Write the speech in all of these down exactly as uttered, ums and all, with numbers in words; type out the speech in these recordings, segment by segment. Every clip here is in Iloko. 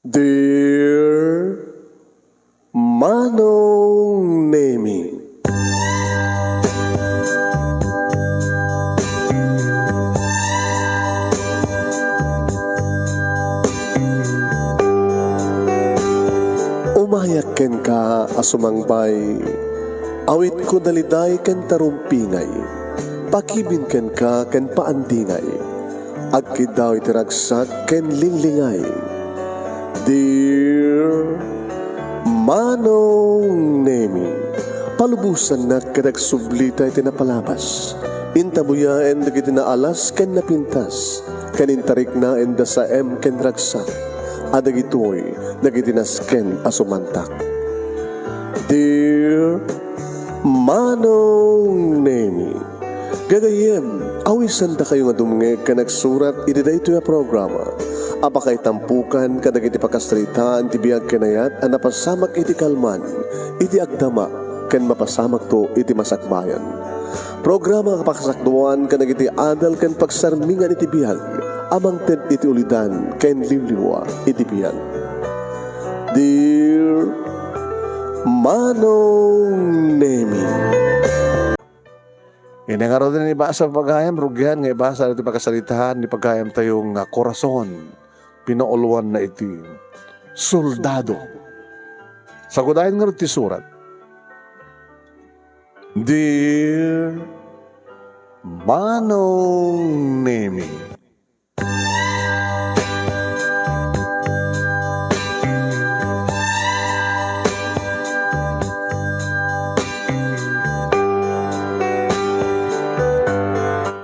Dear Manong Nemi. Umayak kenka a sumangbay, awitko daliday ken tarumpingay, pakibin kenka ken paandingay. Agkiddaw iti ragsak ken linglingay. Dear Manong Nemi, palubosannak ket agsublita iti napalabas. Intabuyaen dagiti naalas ken napintas, ken intariknaen da saem ken ragsak, a dagitoy dagiti nasken a sumantak. Dear Manong Nemi, gagayyem, awisandakayo nga dumngeg ken agsurat iti daytoy a programa a pakaitampokan kadagiti pakasaritaan ti biag ken ayat a napasamak iti kalman, iti agdama, ken mapasamakto iti masakbayan. Programa a pakasakduan kadagiti adal ken pagsarmingan iti biag a mangted iti ulidan ken liwliwa iti biag. Dear Manong Nemi. Ine ngaruden ni basa pagayam, rugian nga ibasa iti pakasaritaan ni pagayam tayo nga korason. Pinauluan na iti soldado. Sagudayan nga ti surat. Dear Manong Nemi.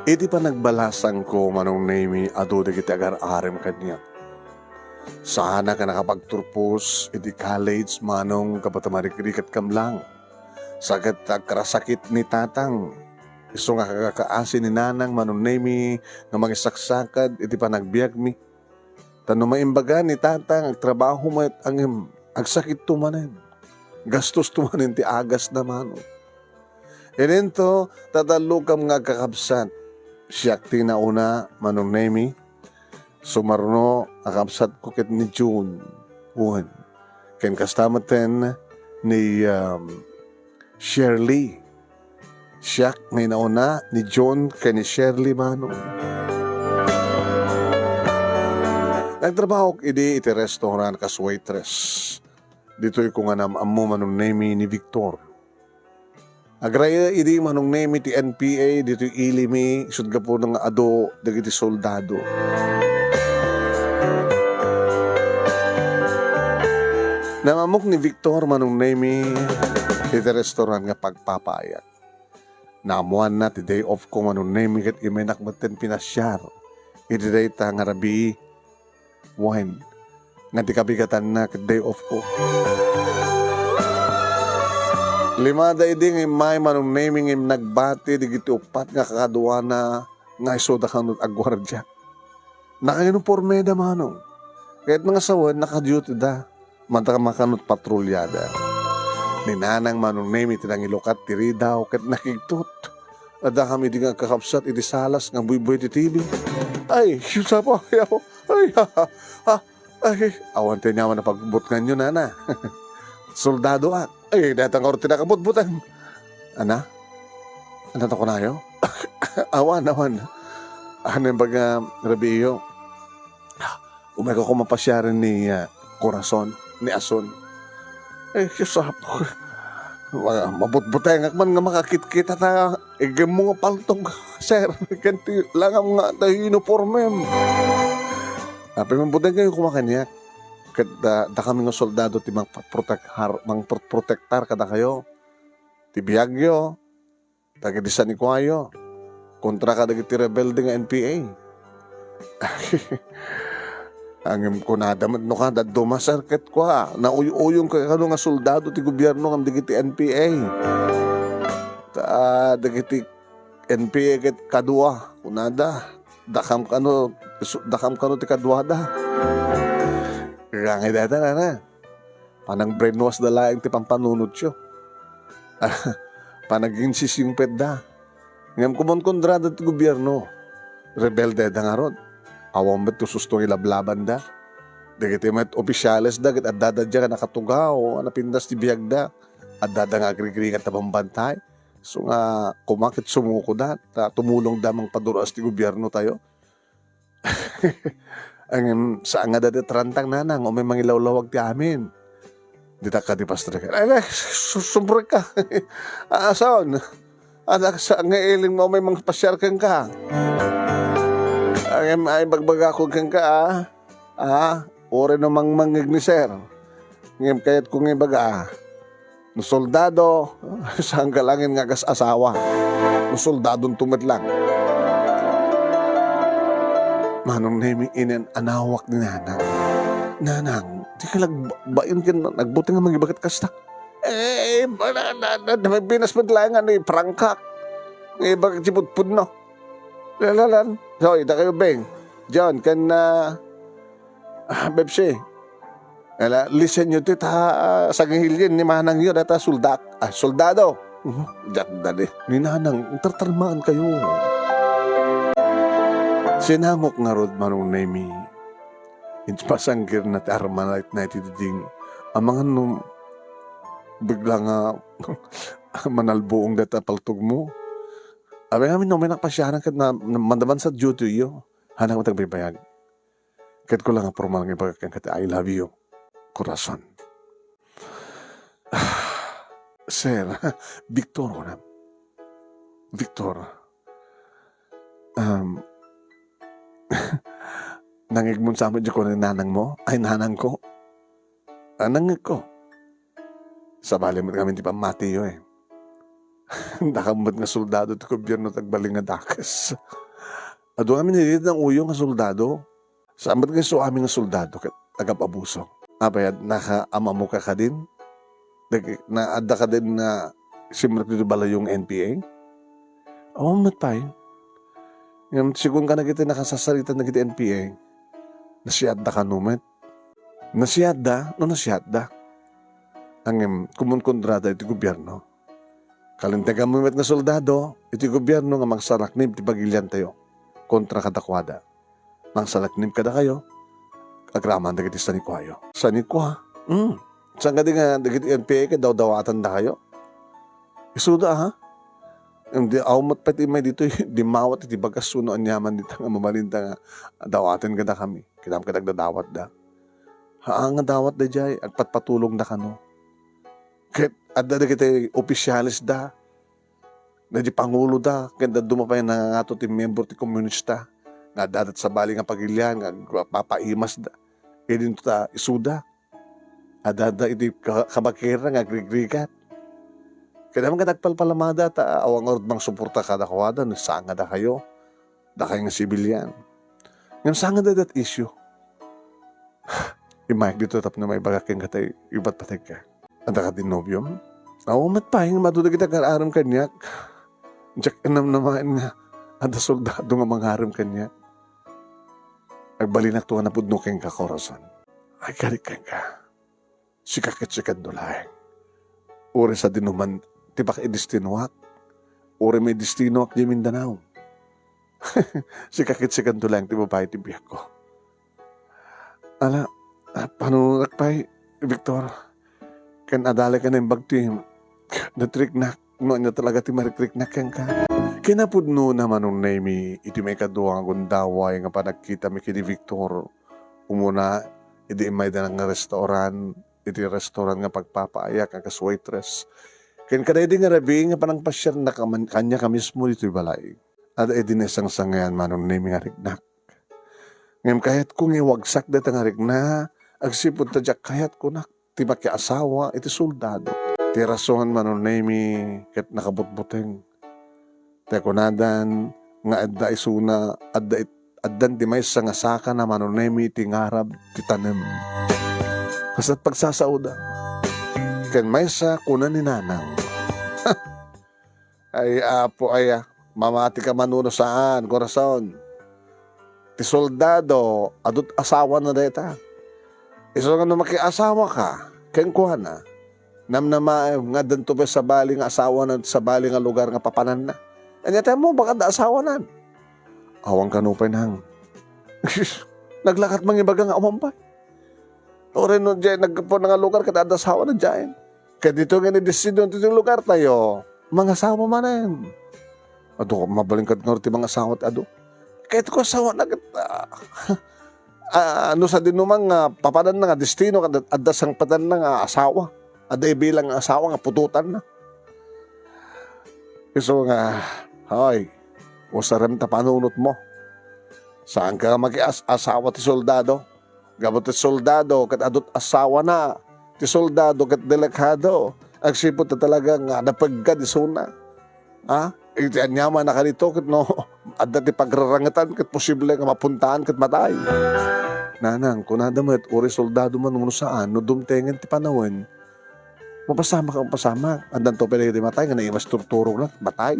Iti panagbalasangko, Manong Nemi, adu dagiti agar-arem kaniak. Saanak a nakapagturpos iti college, Manong, gapu ta marikriket kam lang. Sa ket agkarasakit ni tatang. Isu nga kakaasi ni nanang, Manong Nemi, nga mangisaksakad iti panagbiagmi. Ta no maimbaga ni tatang, agtrabaho met, ngem agsakitto manen. Gastosto manen ti agasna, Manong. Idinto, tatallokam nga agkakabsat. Siak ti nauna, Manong Nemi. Sumarno a kabsatko ket ni June. Wen, ken kasta metten ni, um, Shirley. Siak nga inauna ni June ken ni Shirley, Manong. Nagtrabahok idi iti restaurant kas waitress. Ditoy ko nga nam-ammo, Manong Nemi, ni Victor. Agrayo idi, Manong Nemi, ti N P A ditoy ili mi, isut' gapuna nga adu dagiti soldado. Nam-ammok ni Victor, Manong Nemi, iti restaurant nga pagpapaayat. Naammoanna ti day off ko, Manong Nemi, ket imaynak metten pinasiar iti dayta nga rabii. Wen, nga ti kabigatanna ket day off ko. Limada idi nga immay, Manong Nemi, ngem nagbati dagiti uppat nga kakaduana nga isuda kano ti agguardia. Nakauniformeda, Manong. Ket nga sawen, nakaduty da. Manta makano ti patrulyada. Ni Nanang, Manong Nemi, ti nangilukat ti ridaw ket nakigtot. Adda kami idi nga agkakabsat iti salas nga buybuy ti T V. Ay, Diyos apo, ay, apo. Ay, ha, ha, ha. Ay, awan ti aniaman a pagbutnganyo, Nana. Soldadoak. Ay, dayta ngarud ti nakabutbuteng. Ana? Ania ti kunayo? Awan, awan. Ania baga, rabiiyo? Umayko koma pasiaren ni, ah, Corazon, ni Ason. Eh, Diyos apo. Ma-, mabutbutengak man nga makakitkita ta igemmo nga paltog, sir. Ken ti langam nga ta uniformem. Apay, mabuteng kayo koma kaniak. Ket, ah, dakami nga soldado ti mangprotektar, mangprotektar kadakayo. Ti biagyo, dagiti sanikuayo, kontra kadagiti rebelde nga N P A. Ngem kunada met no kada, "Dumasar ket kua, nauy-uyong kano nga soldado ti gobierno ngem dagiti N P A." Ta dagiti N P A ket kadua, kunada, "Dakam kano, dakam kano ti kaduada." Kangay dayta, nana. Panang-brainwash da laeng ti pampanunotyo. Panagin-, sisingpet da. Ngem kumonkontrada ti gobierno. Rebelde da ngarud. Awan met ti susto nga ilablabanda. Dagiti met opisyales da ket addada diay nga nakatugaw a napintas ti biagda. Addada nga agrigrigat a bambantay. So nga, koma ket sumukoda, ta tumulongda mangpadur-as ti gobierno tayo. Ngem saan nga dayta tarantang, nanang, umay mangilawlawag ti amin. Dita kadi, Pastor, ay, ay, su-, sumrek ka. Ah, saan? Anak, saan nga iling mo may mangpasiar kenka? Ngem ay bagbagakon kenka, ah. Ah, uri no mangmangngeg ni sir. Ngem kayatko nga ibaga, ah, no soldado, saan ka langin nga agas-asawa. No soldadonto met lang. Manong Nemi, inan-anawak ni Nanang. Nanang, di ka nagbain ken nagbuteng nga mangibagat kasta. Eh, ba-, na, na, na, na, may binas met laeng nga ni Prangkak. Nga ibagat ti pudpudno. Lalalan. So, ita kayo, Beng. John, ken, ah, ah, Bebsi. Ala, listen yo ti ta, ah, sangihilyen ni manang yo, data soldak-, ah, soldado. Mhm. Diak dali. Ni nanang, tartarmaan kayo. Sinangok ngarud, Manong Nemi. Iti pasanggirna ti armalite na iti diding. Amangan no bigla nga manalbuong dayta paltogmo. Abi ngamin no, may nakpasiaran ket na, na, mandaman sa duty yo. Hanak mo tagbaybayag. Ket ko lang nga formal nga ibagak kenka ti I love you, corazon. Sir, Victor, unam. Victor, um, nangngegmon sa amin di ko ni nanang mo? Ay, nanang ko. Ah, nangngegko. Sabali met ngamin ti pammatiyo, eh. Dakayo met nga soldado ti gobierno ti agbalin nga dakes. Adu ngamin iti nang-uyo nga soldado. Saan met nga isu amin nga soldado ket agab-abuso. Apay, nakaammoka kadin? Dag-, na, adda kadin nga simrek ditoy balayyo nga N P A? Awan met pay. Ngem, sigun ka dagiti nakasasarita dagiti N P A, nasiatda kano met. Nasiatda, no nasiatda. Ngem, kumunkontrada iti gobierno. Kalinteganmo met nga soldado iti gobierno nga mangsaraknib ti pagiliantayo kontra kadakuada. Mangsaraknib kadakayo agraman dagiti sanikuayo. Sanikua? Hmm. Saan kadi nga dagiti N P A ket dawdawatandakayo? Isuda, ha? Ngem di awan met pay ti immay ditoy, dimmawat iti bagas wenno aniaman dita nga mabalinda nga dawaten kadakami. Kinam ket agdadawatda. Haan nga dawat daydiay, agpatpatulongda kano. Ket adda dagiti opisyales da, daydi pangulo da, ket dadduma pay nangangato ti miyembro ti komunista, nga adda sabali nga pagilian, nga agpapaimas da. Idinto ta isuda. Adda, adda iti ka-, kabakiran nga agrigrigat. Ket amangan agpalpalamada ta awan ngarud mangsuporta kadakuada no saan nga dakayo. Dakay nga sibilian. Ngem saan nga dayta ti issue? Immayak dito tapno maibagak kenka ta ipatpategka. Adda kadi nobiom? Awan met pay, ngem adu dagiti agar-arem kaniak. Diak namnamaen nga adda soldado nga mangarem kaniak. Agbalinakto nga napudno kenka, corazon. Agkari kenka. Sika ket sikanto laeng. Uray sadinoman ti pakaidestinoak, uray maidestinoak diay Mindanao. Sika ket sikanto laeng ti babai ti biagko. Ala, ah, panunotak pay, Victor. Ken adalay ka naimbag ti natriknak, no ania talaga ti marikriknak kenka. Kinapudnona, Manong Nemi, iti maikadua nga gundaway nga panagkitami ken ni Victor. Umuna, idi immayda nga restaurant, iti restaurant nga pagpapaayak a kas waitress. Ken kadaydi nga rabii nga panangpasiarna kaman-, kaniak a mismo ditoy balay. Adda idi naisangsangayan, Manong Nemi, nga riknak. Ngem kayatko nga iwagsak dayta nga rikna, agsipud ta diak kayat, kunak, ti makiasawa iti soldado. Ti rason, Manong Nemi, ket nakabutbuteng. Ta kunadan nga adda isuna, adda it-, addan ti maysa nga saka na Manong Nemi ti ngarab ti tanem. Kasla pagsasaoda. Ken maysa, kuna ni Nanang, "Ay, Apo, aya, mamati ka manuno saan, korason. Ti soldado, adu't asawana dayta. Isu nga no makiasawa ka kenkuana, namnamaem nga addanto pay sabali nga asawanan, sabali nga lugar nga papananna. Ania ti ammo, baka adda asawanan." Awan kano pay nang. Naglakat mangibaga nga awan pay. Uray no diay naggapu nga lugar, ket adda asawana diay. Ket ditoy nga ni destino, ditoy lugar tayo, mangasawa manen. Adu, mabalin kad ngarud ti mangasawa ti adu. Ket ko asawana ket, ah, ah, no sadino man nga papadanna nga destino, ket adda sangpetanna nga asawa. Adda ibilang nga asawa nga putotanna. Isu nga, hoy, usarem ta panunotmo. Saanka nga makias-asawa ti soldado. Gapu ti soldado ket adu ti asawana. Ti soldado ket delikado. Agsipud ta talaga nga napeggad isuna. Ha? Iti aniamanna kadito ket no, adda ti pagrarangetan ket posible nga mapuntaan ket matay. Nanang, kunada met, uray soldado man wenno saan, no dumtengen ti panawen, mapasamak, mapasamak. Addanto pay dagiti matay nga naimas turturogna, matay.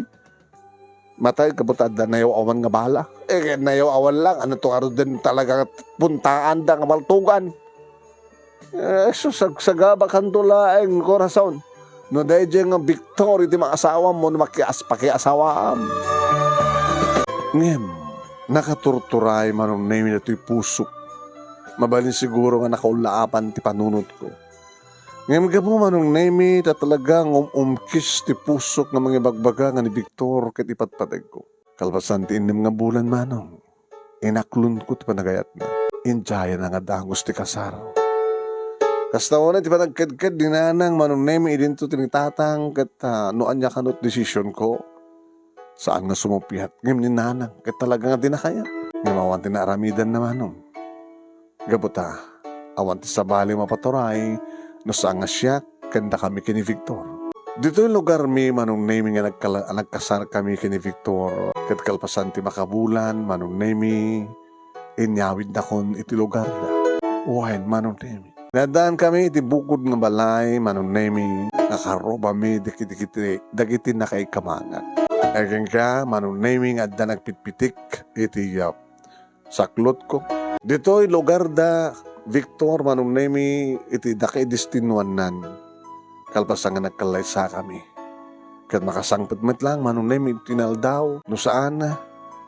Matay, gapu ta adda nayaw-awan nga bala. Eh, nayaw-awan lang, ano to, ngaruden talaga puntaanda nga baltugan. Eh, sus, ag-, sagabakanto laeng, korason. No daydiay nga Victor iti maasawam wenno makias-, pakiasawaam. Ngem, nakaturturay Manong Nemi datoy pusok. Mabalin siguro nga nakaullaapan ti panunotko. Ngem gapu Manong Nemi ta talaga nga um-umkis ti pusok nga mangibagbaga nga ni Victor ket ipatpategko. Kalpasan ti innem nga bulan, Manong, inaklonko ti panagayatna. Idiay a nangadagus ti kasar. Kasta unay ti panagkedked ni Nanang Manong Nemi idinto ti ni Tatang ket, ah, no ania kano ti desisionko, saan nga sumuppiat. Ngem ni Nanang ket talaga nga dina kayat. Ngem awan ti naaramidanna, Manong. Gapu ta, awan ti sabali mapaturay no saan nga siak ken dakami ken ni Victor. Ditoy lugarmi, Manong Nemi, nga nagkala-, nagkasarkami ken ni Victor, ket kalpasan ti makabulan, Manong Nemi, inyawidnakon iti lugarda. Wen, Manong Nemi. Naddaankami iti bukod nga balay, Manong Nemi, nga karrubami dagiti, dagiti nakaikamangan. Kenka, Manong Nemi, nga adda nagpitpitik iti, ah, saklotko. Ditoy lugarda, Victor, Manong Nemi, iti nakaidestinuannan. Kalpasan nga nagkallaysakami. Ket makasangpet met lang, Manong Nemi, iti inaldaw, no saan,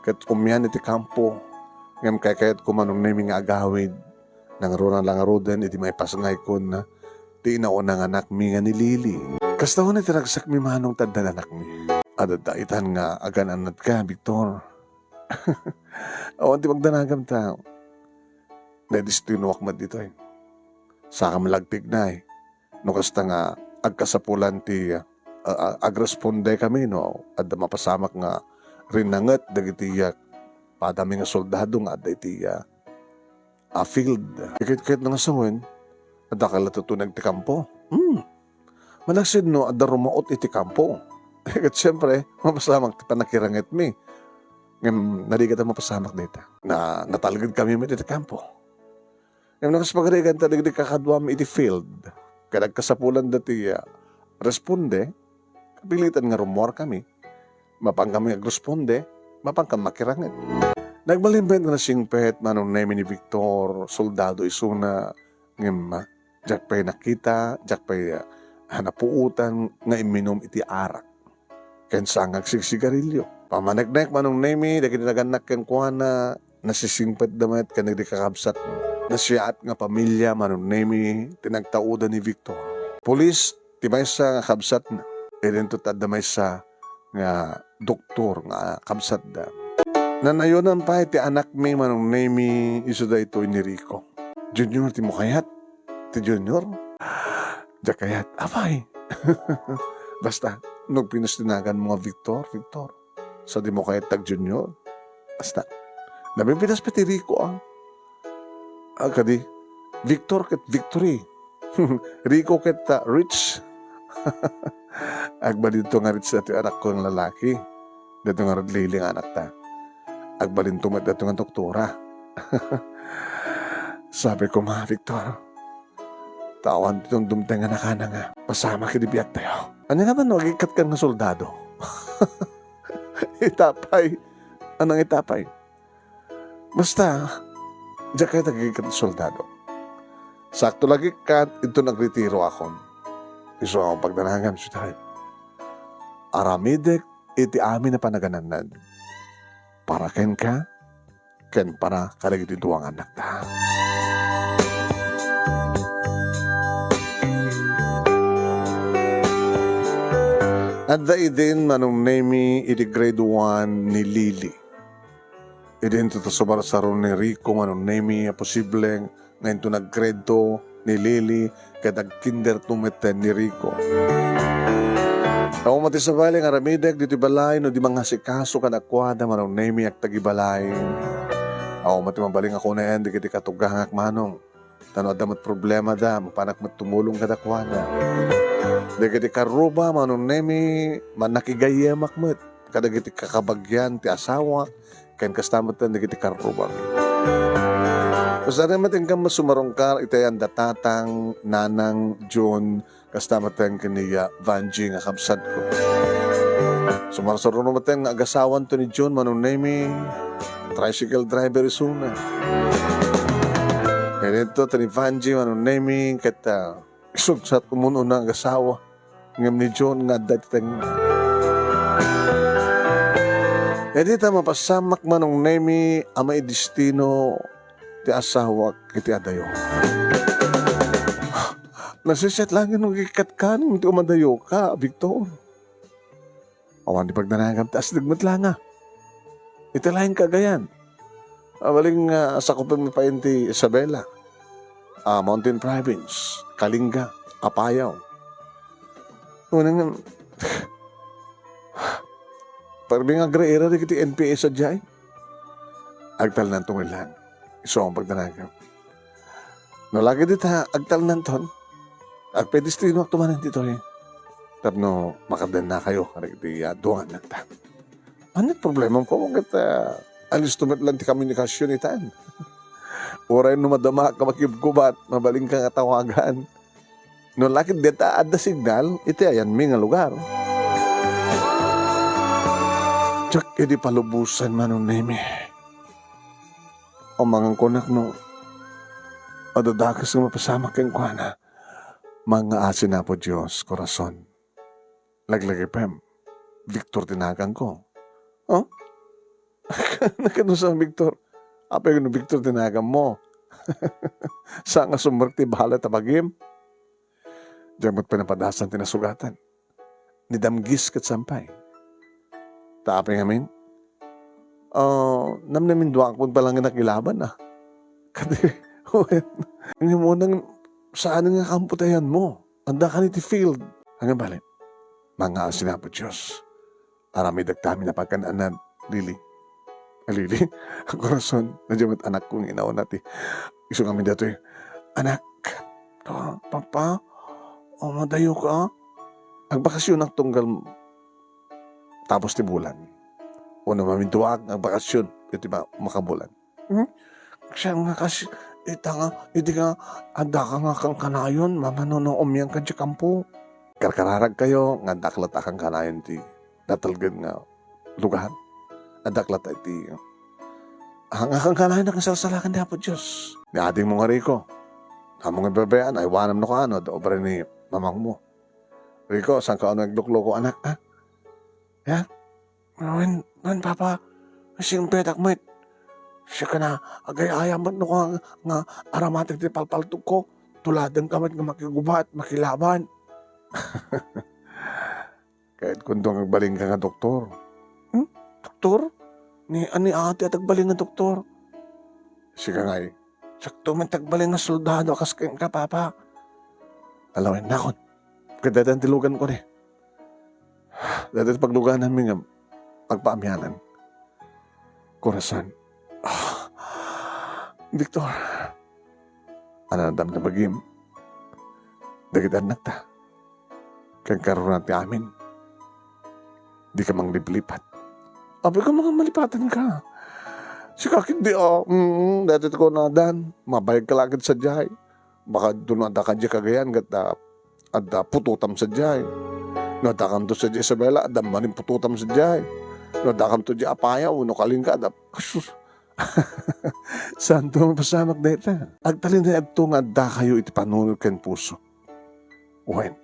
ket umian iti kampo. Ngem kaykayatko, Manong Nemi, nga agawid, nangruna la ngaruden iti maipasngaykon ti inauna nga anakmi nga ni Lily. Kasta unay ti ragsakmi, Manong, ta addan anakmi. Adda itan nga agan-annadka, Victor. Awan ti pagdanagam ta naidestinuak met ditoy. Sakam lagtignay no kasta nga agkasapulan ti, ah, ah, agrespondekami no adda mapasamak nga rinnanget dagiti, ah, padami nga soldado nga adda iti, ah, ah, field. Ket, ket nangasawen, adda kalatta tuneg ti kampo. Hmm. Manaksid no adda rumaot iti kampo. Ket siempre, mapasamak ti pannakirangetmi. Ngem narigat a mapasamak dayta. Na, natalgedkami met iti kampo. Ngem no kas pagarigan ta dagiti kakaduam iti field, ket agkasapulanda ti, ah, responde, kapilitan nga rummuarkami. Mapankami agresponde, mapanka makiranget. Nagbalin met nga nasingpet, Manong Nemi, ni Victor, soldado isuna, ngem, ah, diak pay nakita, diak pay, ah, napuotan nga imminum iti arak. Ken saan nga agsigsigarilio. Pammaneknek, Manong Nemi, dagiti nagannak kenkuana, nasisingpetda met ken dagiti kakabsatna. Nasiaat nga pamilia, Manong Nemi, ti nagtauda ni Victor. Pulis ti maysa nga kabsatna. Idinto adda maysa nga doktor nga kabsatda. Nanayonan pay ti anakmi, Manong Nemi, isu daytoy ni Rico. Junior ti mukayat? Ti Junior? Diak kayat. Apay. Basta, no pinas tinagan mo nga Victor, Victor. Sadimo kayat ti ag-Junior? Basta, nabibinas pay ti Rico, ah. Ah, kadi, Victor ket Victory. Rico ket, ah, Rich. Agbalinto nga Rich daytoy anakko nga lalaki. Daytoy nga Lily nga anakta. Agbalinto met daytoy nga doktora. Sabi ko, "Ma, Victor, ta awan ti tumdumteng a nakana nga pasamak iti biagtayo." Ania ngata no agikkat kan nga soldado? Itapay. Anang itapay? Basta, diak kayat agikkat ti soldado. Sakto la agikkat, inton agretiroakon. Isu a pagdanagam, sweetheart. Aramidek iti amin a panaganannad. Para kenka, ken para kadagiti dua nga annakta. Adda idin Manong Nemi iti grade one ni Lily. Idinto ta sumarsaro ni Rico Manong Nemi a posible nga inton nag-grade two ni Lily ket ag-kinder two metten ni Rico. Awan ti sabali nga aramidek ditoy balay no di mangasikaso kadakuada Manong Nemi agtagibalay. Awan ti mabalin nga kunen dagiti katugangak Manong. Tano adda met problemada, mapanak met tumulong kadakuada. Dagiti karruba, Manong Nemi, mannakigayyemak met kadagiti kakabagian ti asawak, ken kasta met dagiti karrubami. Kasta met inkam met sumarungkar iti ayan da tatang, nanang, Jun, kasta met ken ni, ah, Vanji nga kabsatko. Sumarsaruno met nga agasawan to ni Jun, Manong Nemi, tricycle driver isuna. Ken dito, to ni Vanji, Manong Nemi, ket, ah, isugsat ko muno nga agasawa. Ngem ni Jun nga adda iti tengnga. Idi ta mapasamak, Manong Nemi, a maidestino ti asawak iti adayo. Nasisiat laeng no ikkat ka no ti umadayoka, Victor. Awan ti pagdanagam ti asdeg met la nga. Iti laeng kagayan. Abalin nga sakupen met pay ti Isabela, ah, Mountain Province, Kalinga, Apayao. Unang, parbi nga agraira dagiti N P A sadiay. Agtalnan to ngarud lang. Isu ang pagdanagam. No lagi dita agtalnanton, agpedestinoak to manen ditoy. Tapno makadennakayo kadagiti, ah, duangan ta. Ania ti problemam ko ket, ah, alisto met lang ti komunikasion itan. Uray no madamaak nga makibgubat, mabalinka nga tawagan. No lagi dita adda signal, iti ayanmi nga lugar. Diak idi palubosan, Manong Nemi. Amangan kunak no adda dakes nga mapasamak kenkuana. Mangngaasin Apo Dios, korason. Laglagipem, Victor ti naganko. Oh? Nagkano sa Victor? Apay no Victor ti naganmo? Sa nga sumrek ti balet a bagim? Diak met pinapadasan ti nasugatan. Ni Damgis ket sampay. Ta apay ngamin? Ah, namnamin duakon pala nga nakilaban, ah. Kadi, wen, ngem unang saan nga kampo ti ayanmo. Adda kan iti field. Ngem bale, mangngaasin Apo Dios. Aramidek ta amin a pagkan-anad, Lily. Ah, Lily, korason, nadya met anakko nga inauna ti isu ngamin datoy. Anak, ah, Papa, ah, madayoka? Agbakasionak tunggal tapos ti bulan. Wenno mamintuak nga agbakasion iti ma-, makabulan. Hmm? Sian nga kas ita nga, idi nga addaka nga kankanayon, mamano no umian ka di kampo. Karkararagkayo nga addak latta kankanayon ti natelgen nga lugar. Addak latta iti, ah, nga kankanayon a salsalakan ti Apo Dios. Ni adingmo nga Rico, ammom nga ibabayan, aywanam no kaano, adda obra ni mamangmo. Rico, saan ka ano aglukloko, anak, ha? Ya? Wen, wen, Papa, simpretak met. Siak nga agay-ayam met no ka nga aramatek ti palpaltogko. Tuladenka met nga makigubat, makilaban. Ket kunto nga agbalinka nga doktor. Hmm? Doktor? Ni, ni ate ti agbalin nga doktor. Sika ngay, sakto met ti agbalin nga soldado a kas kenka, Papa. Alawennakon. Ket daytan ti luganko ni. Dayta ti paglugananmi nga agpaamianan. Korason. Ah, Victor. Ania ti bagim? Dagiti annakta. Ken karuna ti amin. Dika mangliplipat. Apay ka, malipatanka. Sika ketdi, ah. Mm, dayta ti kunadan. Mabayagka la ket sadiay. Baka no adda ka di Cagayan, ket, ah, adda putotam sadiay. No adda kanto sadiay Isabela, adda manen putotam sadiay. No adda kanto di Apayao, no Kalinga, adda, asus. Saanto a mapasamak dayta. Agtalinaedto nga addakayo iti panunot ken puso. Wen,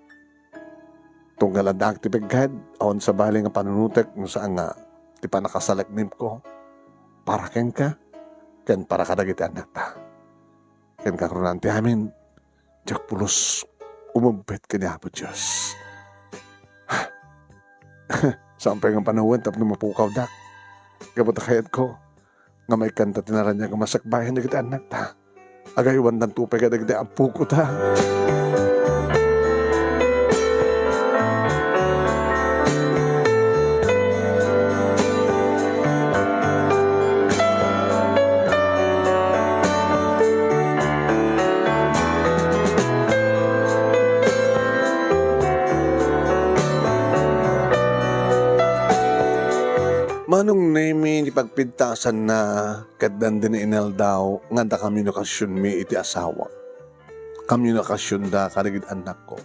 tunggal addaak ti peggad, awan sabali nga panunotek no saan nga ti pannakasalaknibko para kenka ken para kadagiti annakta. Ken karunan ti amin, diak pulos umebbet ken ni Apo Dios. Saan pay nga panawen tapno mapukawdak. Gapu ta kayatko nga maikanta ti naraniag a masakbayan dagiti annakta. Agaywandanto pay kadagiti ampoko ta. Manong Nemi, ti pagpintasanna, ket dandani inaldaw nga adda komunikasionmi iti asawa. Komunikasionda kadagiti annakko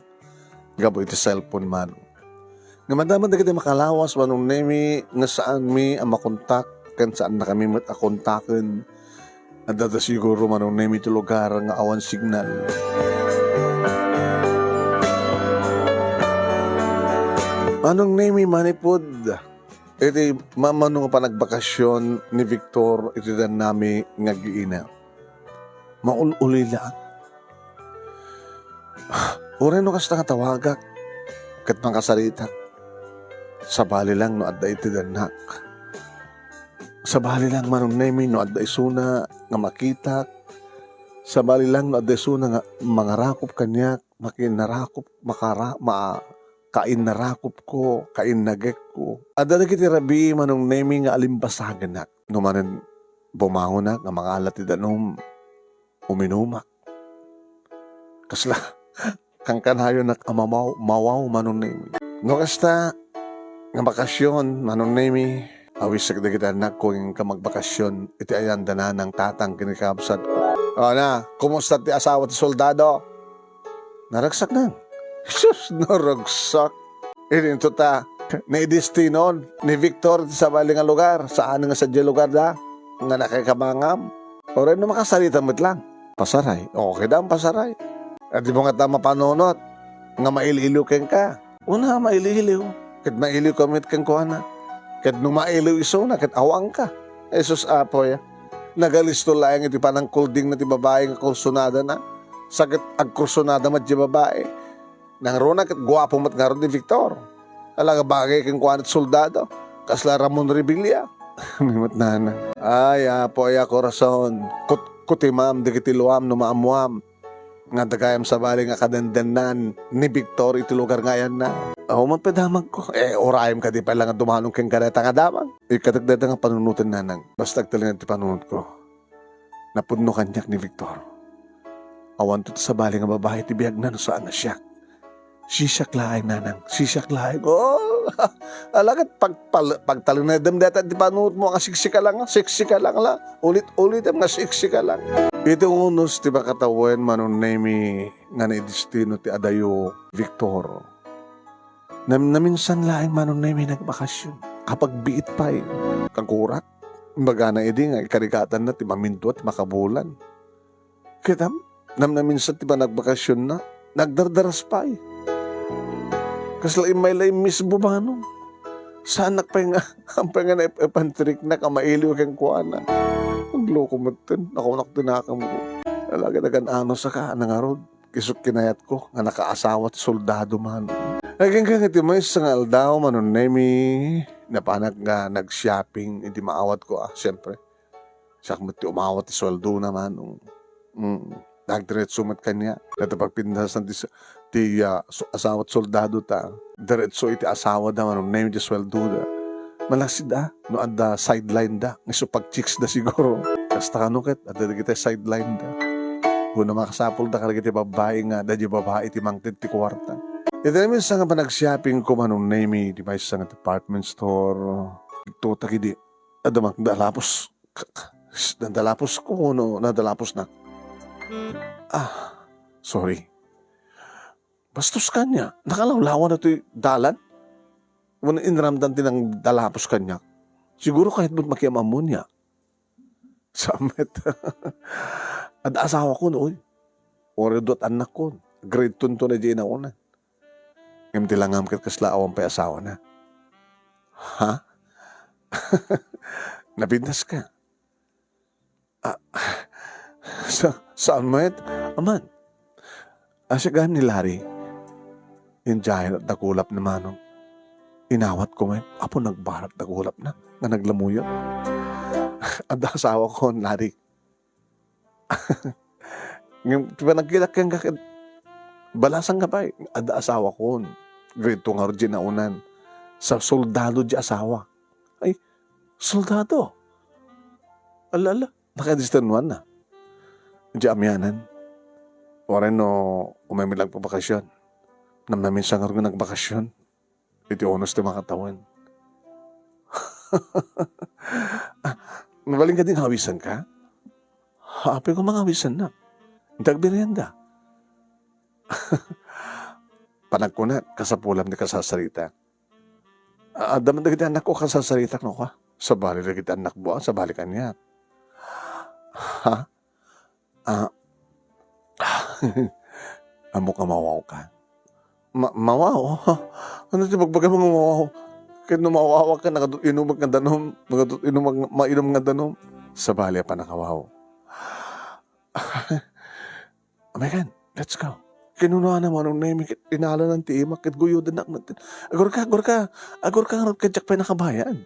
gapu iti cellphone man. Ngem adda met dagiti makalawas, Manong Nemi, nga saanmi a makontak ken saannakami met a kontaken. Adda siguro, Manong Nemi, ti lugar nga awan signal. Manong Nemi, manipud iti mamano nga panagbakasyon ni Victor iti dannami nga aggiina. Maul-uli laeng. Uray no kasta nga tawagak ket makasaritak, sabali lang no adda iti dannak. Sabali lang, Manong Nemi, no adda isuna nga makitak. Sabali lang no adda isuna nga mangarakop kaniak, makiinnarakop, makara-, ma-, kainnarakopko, kainnagekko. Adda dagiti rabii, Manong Nemi, nga alimbasagenak. No manen bumangonak nga mangala ti danum, uminumak. Kasla kankanayonak a mamaw-, mawaw, Manong Nemi. No kasta nga bakasyon, Manong Nemi, awisek dagiti annakko nga magbakasyon iti ayan da nanang tatang ken ni kabsatko. O na, kumusta ti asawa ti soldado? Naragsak nang. Sus, naragsak. Idinto ta, naidestinon ni Victor ti sabali nga lugar. Saan nga sadiay lugar da nga nakakamangam. Uray no makasarita met lang. Pasaray. Okay da, pasaray. Adda mo ngata mapanunot nga mailiw-iliw kenka. Una, mailiw-iliw. Ket mailiw ka met kenkuana. Ket no mailiw isuna, ket awanka. Jesus, Apo, ya. Nagalisto laeng iti panangkuldingna ti babai nga kursunadana. Sa ket agkursunada met ti babai. Nangruna ket guapo met ngarud ni Victor. Talaga bagay kenkuana ti soldado. Kasla Ramon Revilla. Ni met nana. Ay, Apo, ay a korason. Kut-, kutimam dagiti luam no maammuam nga adda gayam sabali nga kadendennan ni Victor iti lugar nga ayanna. Aw, man pay damagko. Eh, urayem kadi pay la nga dumanon kenka dayta nga damag. Ikkatek dayta nga panunoten, nanang. Basta agtalinaed ti panunotko. Napudno kaniak ni Victor. Awanto ti sabali nga babai ti biagna no saan a siak. Sisiak laeng, nanang, sisiak laeng. Oh, ala ket pagpal-, pagtalinaedem dayta ti panunotmo nga siksi ka lang, siksi ka lang la. Ulit-ulitem nga siksi ka lang. Iti unos ti makatawen, Manong Nemi, nga naidestino ti adayo, Victor. Nam-, naminsan laeng, Manong Nemi, nagbakasyon. Apagbiit pay. Kagurak. Imbagana idi nga ikarigatanna ti mamindua ti makabulan. Ket am-, namnaminsan ti panagbakasionna, nagdardaras pay. Kasla immay la immisbo, Manong. Saanak pay nga, ampay nga naip-, ipantriknak a mailiw kenkuana. Agloko metten, nakunak ti nakamko. Alagad agan-ano saka, nangarud. Isu kinayatko nga nakaasawa ti soldado, Manong. Agingga iti maysa nga aldaw, Manong Nemi, napanak nga nag-shopping iti maawatko, ah, siyempre. Siak met ti umawat ti sueldona, Manong. Mm. Nagdiretso met kaniak. Dayta pagpintasan ti s-, ti, ah, so-, asawa ti soldado ta. Diretso iti asawada, Manong Nemi, ti sueldoda. Malaksid, ah, no adda sideline da. Isu pag-chicks da siguro. Kasta kano ket, adda dagiti sideline da. Kuna makasapul da kadagiti babbai nga adda di babai ti mangted ti kuarta. Iti naminsan nga panagshoppingko, Manong Nemi, iti maysa nga department store. Ito ta kidi, adda mang dalapos. K-, k-, s-, nadalaposko wenno nadalaposnak? Ah, sorry. Bastos kaniak, nakalawlawan na to'y dalan. Wenno inramdan ti nangdalapos kaniak. Siguro kayat met makiam-ammon ya. Saan met. Adda asawakon, oy. Uray duat annakon. Grade two to na di inauna. Ngem ti langam ket kasla awan pay asawana. Ha? Napintas ka? Ah, sa-, saan met? Aman. Asyagan ni Larry. Indiahen at dakulap na manong. Inawat ko met, apo nagbarat dagulapna, nga naglamuyon. Adda asawakon, Larry. Ngem, ti panagkitak kenka ket balasang ka pay, adda asawakon. Grade two ngarud diay naunan. Sa soldado diay asawa. Ay, soldado. Ala, ala, nakadistennuanna. Diay amianan. Waray no, umay met la agbakasyon. Namnamaminsan ngarud nga nagbakasyon. Iti unos ti makatawen. Ah, mabalin kadi nga awisenka? Apay koma nga awisennak. Inta agmerienda. Panagkunak, kasapulam ti kasasarita. Ah, adda man dagiti annakko kasasaritak, no, ka? Sabali dagiti annakmo, ah, sabali kaniak. Ha? Ah. Ammok nga mawaw ka. Ma-, mawaw? Ano ti bagbagam nga mawaw? Ket no mawawak ka, nagadut-inumak nga danum, nagadut-inumak, mainum nga danum. Sabali a pannakawaw. Megan, let's go. Kinunana Manong Nemi ket inalanan ti imak ket guyodennak met. Agurka, agurka, agurka ngarud ket diak pay nakabayad.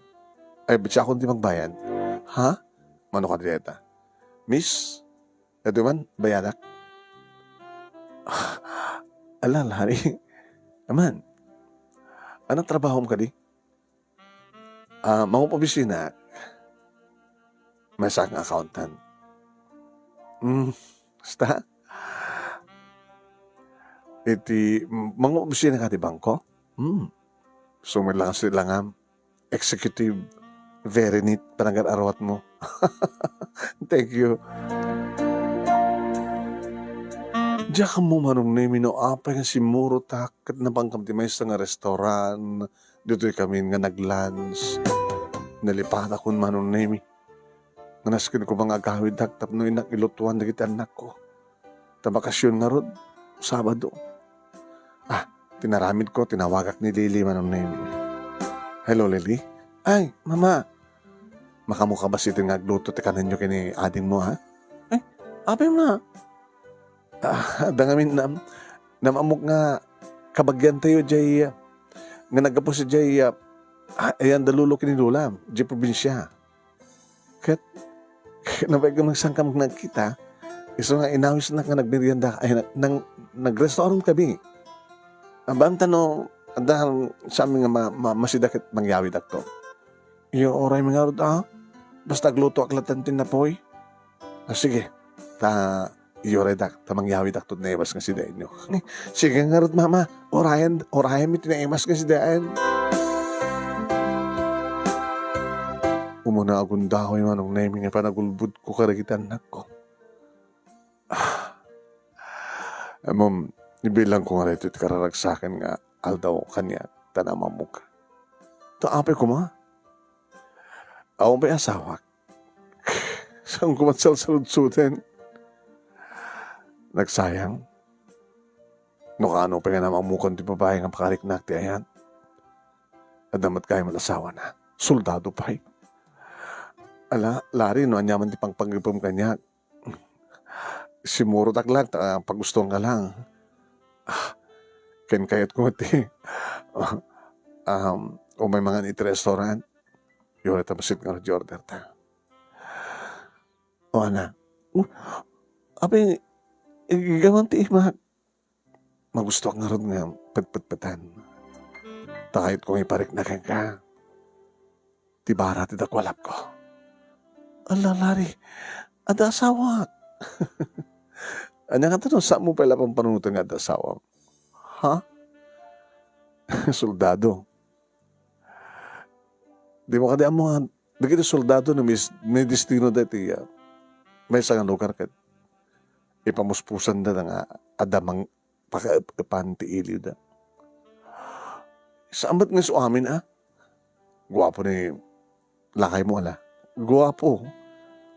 Ay, biit siakon ti magbayad. Ha? Mano kadi dayta? Miss, adu man, bayadak. Ala, Larry. Aman, anong trabahom kadi? Ah, mangup-opisina. Maysa nga accountant. Hmm, basta. Iti, mangup-opisina ka ti bangko? Hmm. Sumit lang, sumit lang, ah. Executive. Very neat, panagar-aruatmo. Thank you. Diak ammo Manong Nemi no apay nga simmurotak ket napangkam ti maysa nga restaurant ditoy kamin nga nag-lunch. Nalipatakon Manong Nemi. Nga nasken koma nga agawiddak tapno innak ilutuan dagiti annakko. Ta bakasyon ngarud, Sabado. Ah, tinaramidko, tinawagak ni Lily Manong Nemi. Hello, Lily. Ay, Mama. Makaammoka bassit nga agluto ti kanenyo ken ni adingmo, ha? Ay, apay, Ma? Ah, adda ngamin nam-, nam-ammok nga kabagiantayo diay, ah, nga naggapu sadiay, ah, ah, ayan da lolo ken ni lola, diay probinsia. Ket, ket nabaybay nga saankami nagkita, isu nga inawisnak nga nagmerienda, ay, nag-, nang-, nag-restaurant kami. Abaen ta no, adda saanmi nga ma-, ma-, masida ket mangyawidakto. Iyo, uraymi ngarud, ah. Basta aglutoak latta ti napoy. Ah, sige. Ta, iyo, uraydak, ta mangyawidakto ti naimas nga sidaenyo. Sige ngarud, Mama. Urayan, urayanmi ti naimas nga sidaen. Umuna a gundaway Manong Nemi nga panagulbodko kadagiti annakko. Ah. Ammom, ibilangko nga daytoy ti kararagsakan nga aldaw kaniak, ta nam-ammok. Ta apay koma? Awan pay asawak. Saan ko man salsaludsuden? Nagsayang. No kaano pay nga nam-ammokon ti babai nga pakariknak ti ayat. Adda met gayam asawana. Soldado pay. Ala, Larry, no aniaman ti pangpanggepem kaniak, simmurotak lang, ta pagustuanka lang. Ah, ken kayatko met ti, um, umay mangan iti restaurant. Uray ta bassit nga order ta. O, ana. Uh, apay, iggaman ti imak. Magustoak ngarud nga petpetpetan. Ta kayatko nga iparikna kenka ti bara ti dakualapko. Ala, Larry, adda asawak. Ania ngata no saanmo pay la pampanunoten nga adda asawam? Ha? Soldado. Dimo kadi ammo nga dagiti soldado no mis-, midestino da iti, ah, maysa nga lugar ket ipamuspusanda nga adda mang-, pakaep-epan ti iliwda. Saan met nga isu amin, ah. Guapo ni lakaymo, ala. Guapo.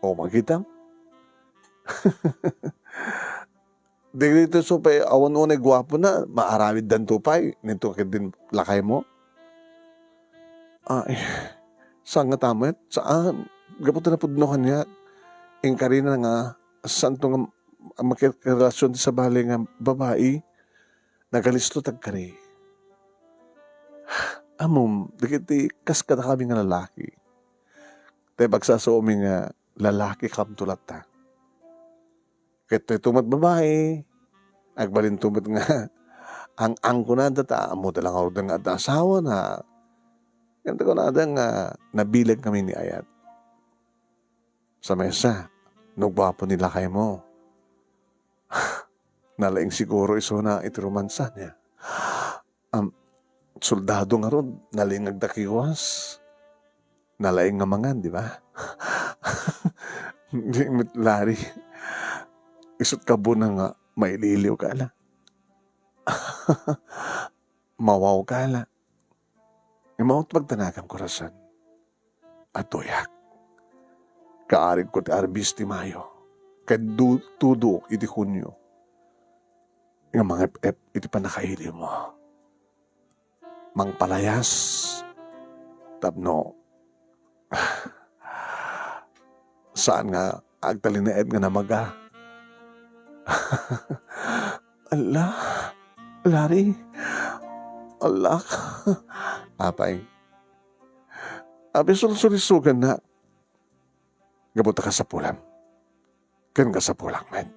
O, makitam? Dagiti isu pay awan unay guapona, maarawiddanto pay, nito ket din lakaymo. Ay, saan ngata met? Saan? Gapu ta napudno kaniak. Inkarina nga, saanto nga makirelasion ti sabali nga babai. Nagalisto ti agkari. Ammom, dagiti kas kadakami nga lalaki, tay pagsasuomi nga lalaki kamto latta. Ket daytoy met babai, agbalinto met nga ang-angkonada ta ammoda la ngaruden nga adda asawana. Ngem ta kunada nga nabileg kami ni ayat. Sa maysa, no guapo ni lakaymo, nalaing siguro isuna iti romansa niya. Am, soldado ngarud, nalaing agdakiwas. Nalaing nga mangan, di ba? Di met, Larry. Isut' ka buna nga mailiwliwka la. Mawawka la. Immawat pagtanagam, korason. Adtoyak. Kaarigko ti Arbis ti Mayo, ket du-, tudo iti Hunio nga mangep-ep iti pannakailiwmo. Mangpalayas tapno saan nga agtalinaed nga namaga. Ala, Larry. Alak. Apay. Apay, sulsulisogannak. Gapu ta kasapulam. Ken kasapulak met.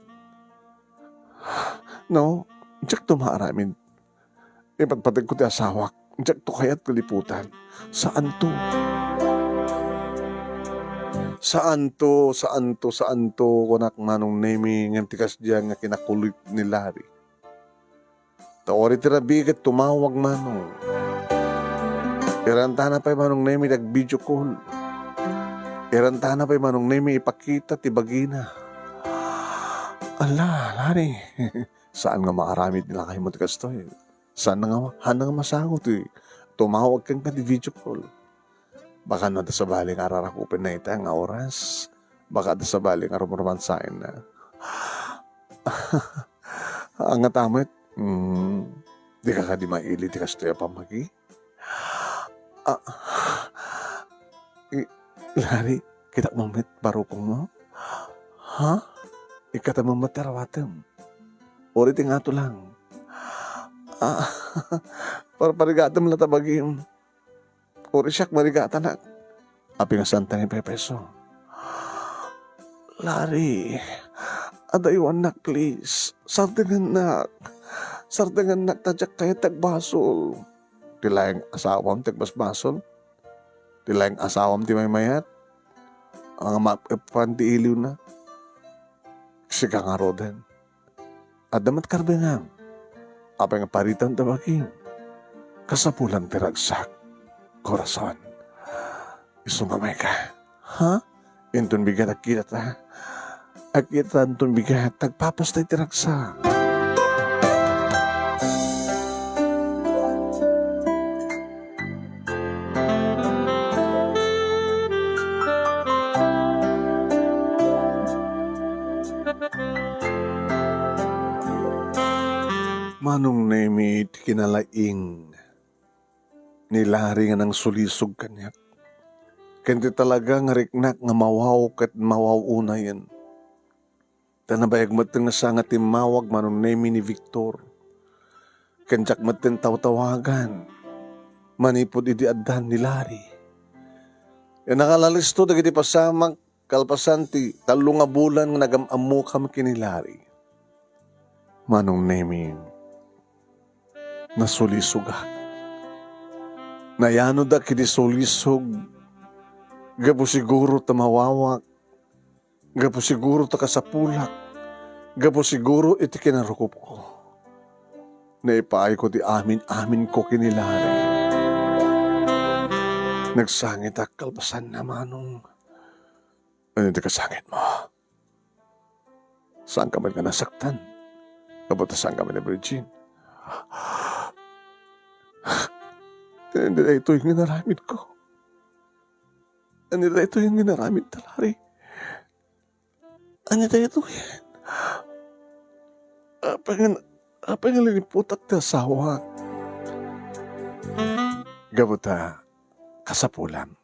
No, diakto maaramid. Ipatpategko ti asawak. Diakto kayat ti liputan. Saanto. Saanto, saanto, saanto, kunak, Manong Nemi, ngem ti kasdiay nga kinakulit ni Larry. Ta uray ti rabii ket tumawag, Manong. Irantana pay, Manong Nemi, ti ag-video call. Irantana pay, Manong Nemi, ipakita ti bagina. Ala, Larry. Saan nga maaramid ni lakaymo ti kastoy. Saan nga, haanna nga masango ti tumawag kenka ti video call. Baka no adda sabali nga ararakupenna ita nga oras. Baka adda sabali nga rumromansaenna. Angata met, mm, dika kadi maili ti kastoy a pammagi? Ah, i-, Larry, kitak man met barukongmo? Ha? Ikkata man met ti arawatem. Uray ti ngato lang. Ah, parparigatem la ta bagim. Uray siak marigatanak. Apay nga saanta nga ipepeso? Larry, adaywannak, please. Sardengennak. Sardengennak ta diak kayat ti agbasol. Ti laeng asawam ti agbasbasol? Ti laeng asawam ti maymayat? Ang mappan ti iliwna? Sika ngaruden. Adda met kardengam. Apay nga paritan ta bagim? Kasapulan ti ragsak, korason. Isu nga mayka. Ha? Inton bigat agkita ta. Agkita ta inton bigat, agpapasta iti ragsak. Manong Nemi ti kinalaing ni Larry nga nangsulisog kaniak. Ken ti talaga nga riknak nga mawaw ket mawaw unayen. Ta nabayag met nga saan nga timmawag, Manong Nemi, ni Victor. Ken diak met tawtawagan manipud idi addan ni Larry. Ken nakalalisto dagiti pasamak kalpasan ti tallo nga bulan nga nagam-ammokam ken ni Larry. Manong Nemi, nasulisogak. Nayanodak iti sulisog gapu siguro ta mawawak, gapu siguro ta kasapulak, gapu siguro iti kinarukopko. Naipaayko ti amin-aminko ken ni Larry. Nagsangitak kalpasanna, Manong. Ania ti kasangitmo? Saanka met nga nasaktan? Gapu ta saanka met a virgin? Ania daytoy nga inaramidko? Ania daytoy nga inaramidta, Larry? Ania daytoy? Apay nga, apay nga liniputak ti asawak? Gapu ta kasapulam.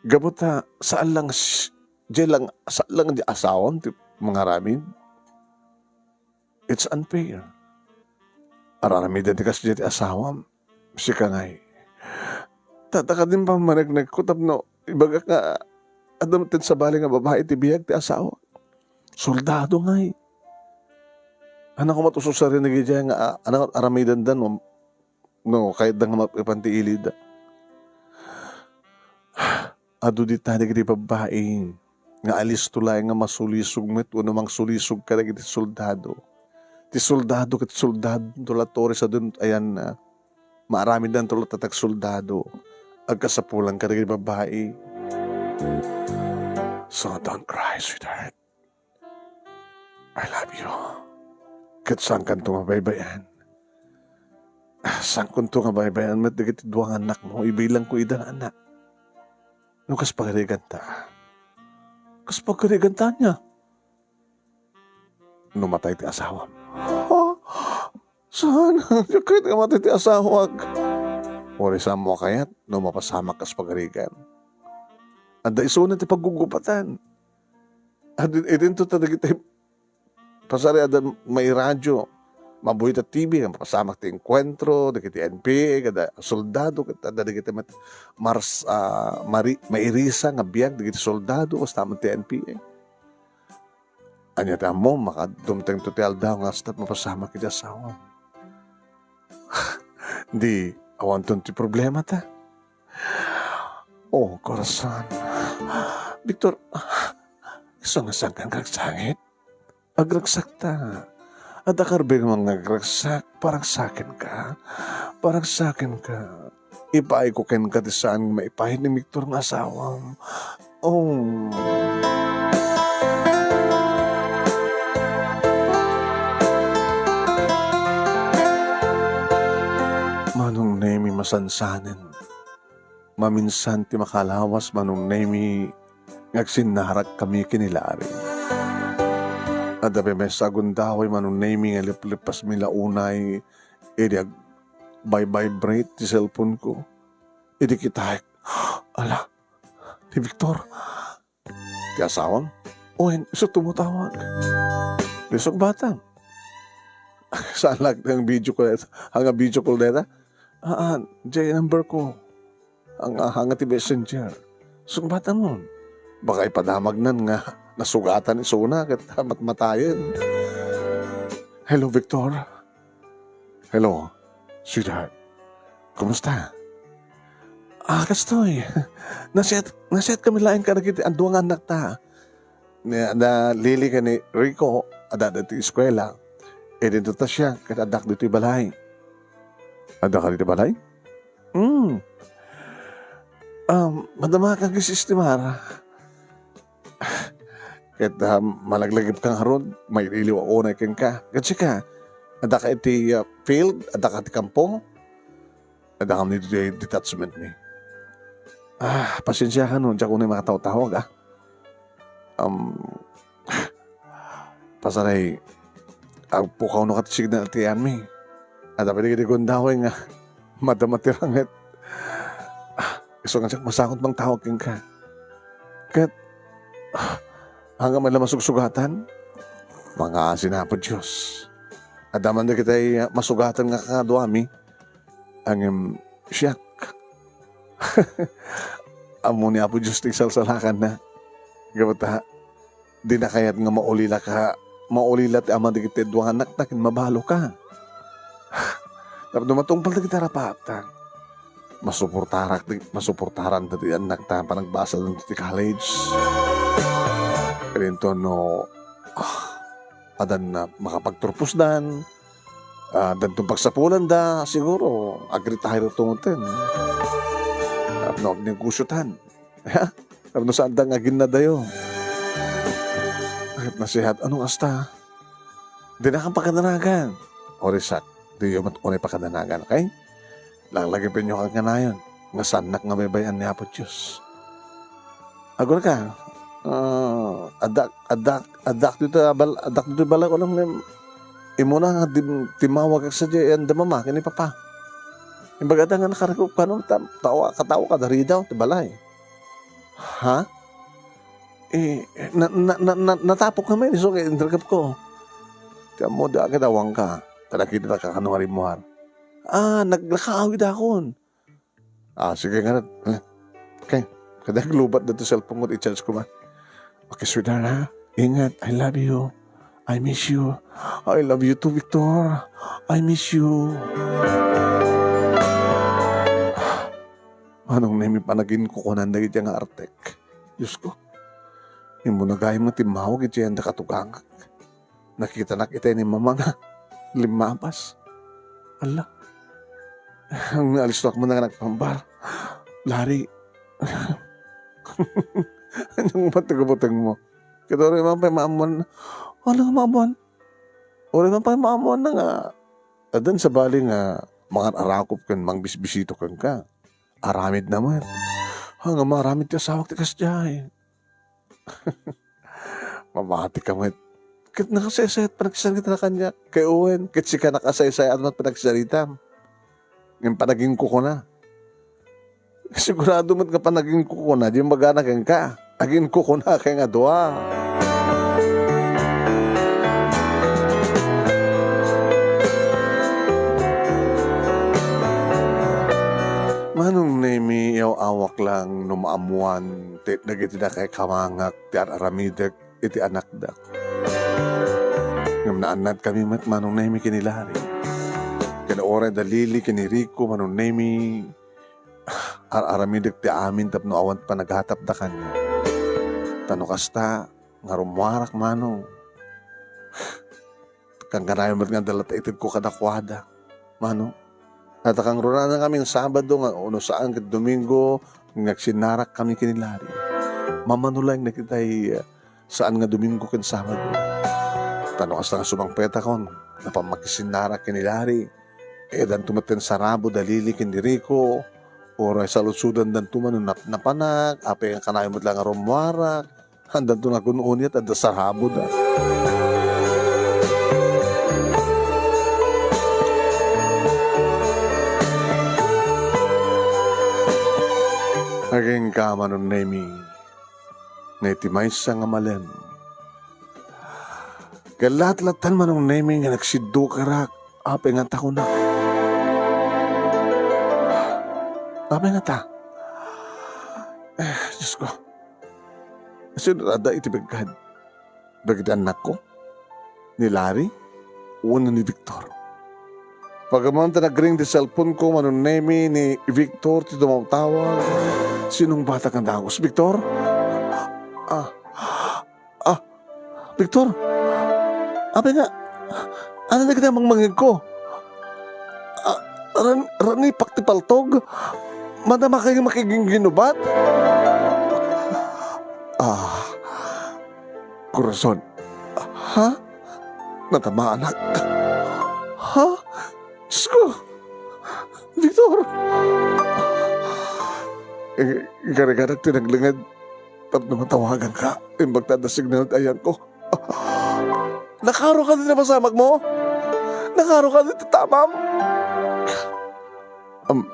Gapu ta saan lang s-, diay lang, saan lang diay asawam ti mangaramid. It's unfair. Ar-aramiden ti kasdiay ti asawam. sika ngay. Ta, ta kadi pammaneknekko tapno ibagak nga adda met sabali nga babai ti biag ti asawak. Soldado ngay. Ania koma ti ususarina idiay nga, a-, ania, aramidenda no, no kayatda nga maipan ti ilida. Adu dita dagiti babbai nga alisto laeng nga masulisog met wenno mangsulisog kadagiti soldado. Ti soldado ket soldado la Torres adu met ayanna. Maaramiddanto latta ti agsoldado. Agkasapulan kadagiti babbai. So don't cry, sweetheart. I love you. Ket saankanto nga baybay-an. Saankonto nga baybay-an met dagiti dua nga annakmo, ibilangko ida nga annak. No kas pagariganta. Kas pagariganta ania? No matay ti asawam. Ha? Saan? Diak kayat nga matay ti asawak. Uray saanmo a kayat no mapasamak kas pagarigan. Adda isuna ti paggugupatan. Ad-, idinto ta dagiti pasari adda mairadio, mabuhi ta T V, mapasamak ti enkuentro dagiti N P A, kada soldado, ket adda dagiti met-, mars-, ah, mari-, mairisa nga biag dagiti soldado, kasta met ti N P A. Ania ti ammom, makadumtengto ti aldaw nga kasta mapasamak iti asawam. Di, awanton ti problemata. Oh, korason. Victor, isu nga saankan nga agsangit? Agragsakta. Adda karbeng nga agragsakta, paragsakenka. Paragsakenka. Ipaayko kenka ti saan nga maipaay ni Victor nga asawam. Oh. Manong Nemi, masansanen. Maminsan ti makalawas, Manong Nemi, nga agsinnarak kami ken ni Larry. Adda pay maysa a gundaway, Manong Nemi, nga liplepas mi la unay idi ag-, vibrate ti cellphone ko. Idi kitaek, ala, ni Victor. Ti asawam? Wen, isu ti umatawag. Di sungbatam. Saan lang ang video call, ang video call deta? Ah, ah, diay number ko. Ang, ah, hanga ti messenger. Sungbatam. Baka ipadamagnan nga nasugatan isuna ket matmatayen. Hello, Victor. Hello, sweetheart. Kumusta? Ah, kastoy. Nasiat-, nasiatkami laeng kadagiti dua nga annakta. Ni, ni Lily ken ni Rico, adda ditoy eskuela. Idinto ta siak, ket addak ditoy balay. Addaka ditoy balay? Hmm. Um, madama ka nga sistemara. Ket, ah, malaglagipka ngarud, mailiwliwa unay kenka. Ket sika, addaka iti, ah, field, addaka iti kampo, addaka ditoy detachment mi. Ah, pasensiaka no, diak unay makatawtawag, ah. Um, Pasarek, agpukawno ka ti signal ti ayanmi. Adda pay dagiti gundaway nga madama ti ranget. Ah, isu nga diak masakit mangtawag kenka. Ket, ah, ania met la masugsugatan? Mangaasin, Apo Dios. Adda man dagiti, ah, masugatan nga kakaduami. Ngem siak. Ammo ni Apo Dios ti isalsalakanna. Gapu ta, dina kayat nga maulila ka, maulila ti ama dagiti dua nga annakta ken mabaloka. Tapno matungpal dagiti arapatan, masuportarak, masuportaran dagiti annakta panagbasada ti college. Ken inton no, ah, addan a makapagturposdan, ah, addan pagsapulan da, siguro, agretire to ngarud. Tapno agnegosiotan. Ha? Tapno saanda nga aginnadayo. Ket nasihat, ano kasta? Dinakan pakadanagan. Uray siak, diyo met unay pakadanagan, okay? Laglagipenyo kanayon nga saannak nga baybay-an ni Apo Dios. Agurayka, ah, addak, addak, addak ditoy bal-, addak ditoy balay, ulam ngem, immuna nga dim-, timmawagak sadiay, anda mama ken ni papa. Imbag adda nga nakarikop kano, ta-, tao, katao kada ridaw ti balay. Ha? Eh, na, na, na, na, natapok kami, isu ket inrikepko. Ti ammo, di agadawanka. Talakidaka kano nga rimmuar. Ah, nag-, nakaawidakon. Ah, sige nga. Eh, okay. Kada aglubat da to cellphone ko, i-charge ko ba? Okay, sweetheart, ha? Ingat. I love you. I miss you. I love you too, Victor. I miss you. Manong Nemi, panaginkukunan dagiti nga artek. Diyos ko. Immuna gayam nga timmawag iti anda katugangak. Nakitanak itay ni Mama nga limmapas. Ala. Ang alistuak mo na nga nagpambar. Lari. Anong matagabutang mo? Ket uray man pay maammuan, ala, maammuan. Uray man pay maammuan na nga, addan sabali nga mangan-arakop ken mangbisbisita kenka. Aramid na met. Ha, nga maaramid ti asawak ti kasdiay. Mamati ka met. Ket nakasaysayat panagsarita na kaniak. Kay wen, ket sika nakasaysayat met panagsaritam. Ngem panaginkukuna. Sigurado met nga panaginkukuna, di imbagana kenka. Aginkukuna kay nga dua. Manong Nemi, yaw-awak lang no maammuan ti dagiti nakaikamangak ti ar-aramidek iti anakda. Ngem naannatkami met, Manong Nemi, ken ni Larry. Ken uray da Lily ken ni Rico, Manong Nemi, ar-aramidek ti amin tapno awan panagatapda kaniak. Ta no kasta, nga rummuarak, Manong. Kankanayon met nga adda latta itedko kadakuada, Manong. Natakangrunanankamin Sabado nga, no saan ket Domingo, nga agsinnarakami ken ni Larry. Mamano laeng dagitay, eh, saan nga Domingo ken Sabado. Ta no kasta nga sumangpetakon, napan makisinnara ken ni Larry. Eh, danto met ti sarabo da Lily ken ni Rico. Uray saludsodandanto man no napnapanak, apay nga kanayon met la nga rummuarak. Handanto nga kun-uni ket adda saraboda. Agingga, Manong Nemi, nga iti maysa nga malem, ket latlattan, Manong Nemi, nga nagsiddukerak, apay nga ta kunak. Apay nga ta? Eh, Diyos ko. Sino adda iti biggad? Dagiti annakko? Ni Larry? Wenno ni Victor? Pag-ammoan ta nagring ti cellphone ko, Manong Nemi, ni Victor ti tumawtawag. Sinungbatak nga dagus, Victor? Ah, ah, Victor? Apay nga, ania dagiti mangmangegko? Ah, ran-, ranipak ti paltog? Madama kayo makigingginubat? Ah, Corazon. Ha? Natamaanak. Ha? Diyos ko! Victor! Eh, gariganak ti naglenged tapno matawaganka. Imbag ta adda signal ti ayanko. Nakaro ka ditoy napasamak mo? Nakaro ka ditoy tamam? Um,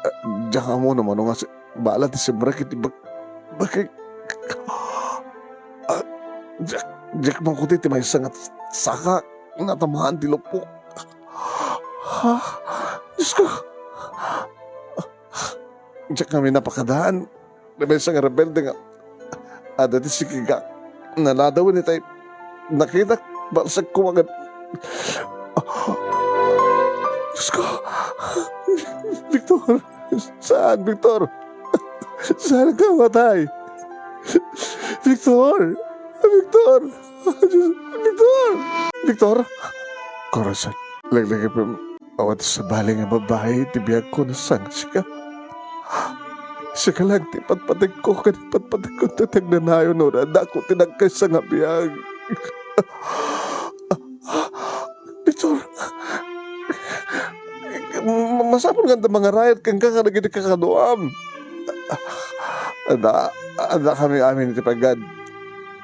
eh, diak ammo no mano nga si-, bala ti simrek iti bag-, bagik. Ah, diak, diak makuti ti maysa nga saka natamaan ti lupok. Ha? Diyos ko! Diak ngamin napakadaan. Maysa nga rebelde nga adda ti sikigak. Naladawen itay nakitak, balsek koma nga, Diyos ko! Victor! Saan, Victor? Saan ka matay? Victor! Victor! Victor! Victor! Corazon, laglagipem, awan ti sabali nga babai ti biagko no saan nga sika. Sika laeng ti patpategko, ken patpategko ti agnanayon no adda ko ti nagkaysa nga biag. Victor, ma-, masapul nga adda mangarayat kenka kadagiti kakaduam. Adda, adda kami amin iti pagad.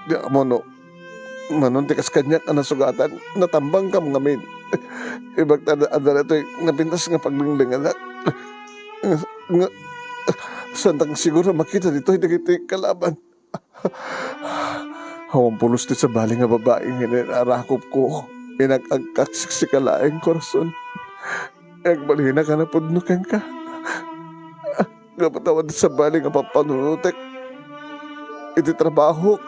Diak ammo no mano ti kas kaniak a nasugatan, natambangkam ngamin. Imbag ta adda, adda daytoy napintas nga paglinglenganak. Nga, nga, saantak siguro makita ditoy dagiti kalaban. Awan pulos ti sabali nga babai nga inarakopko. Inag-agkak siksika laeng, korason. Agbalinak a napudno kenka. Gapu ta waddi sabali nga pampanunotek iti trabahok,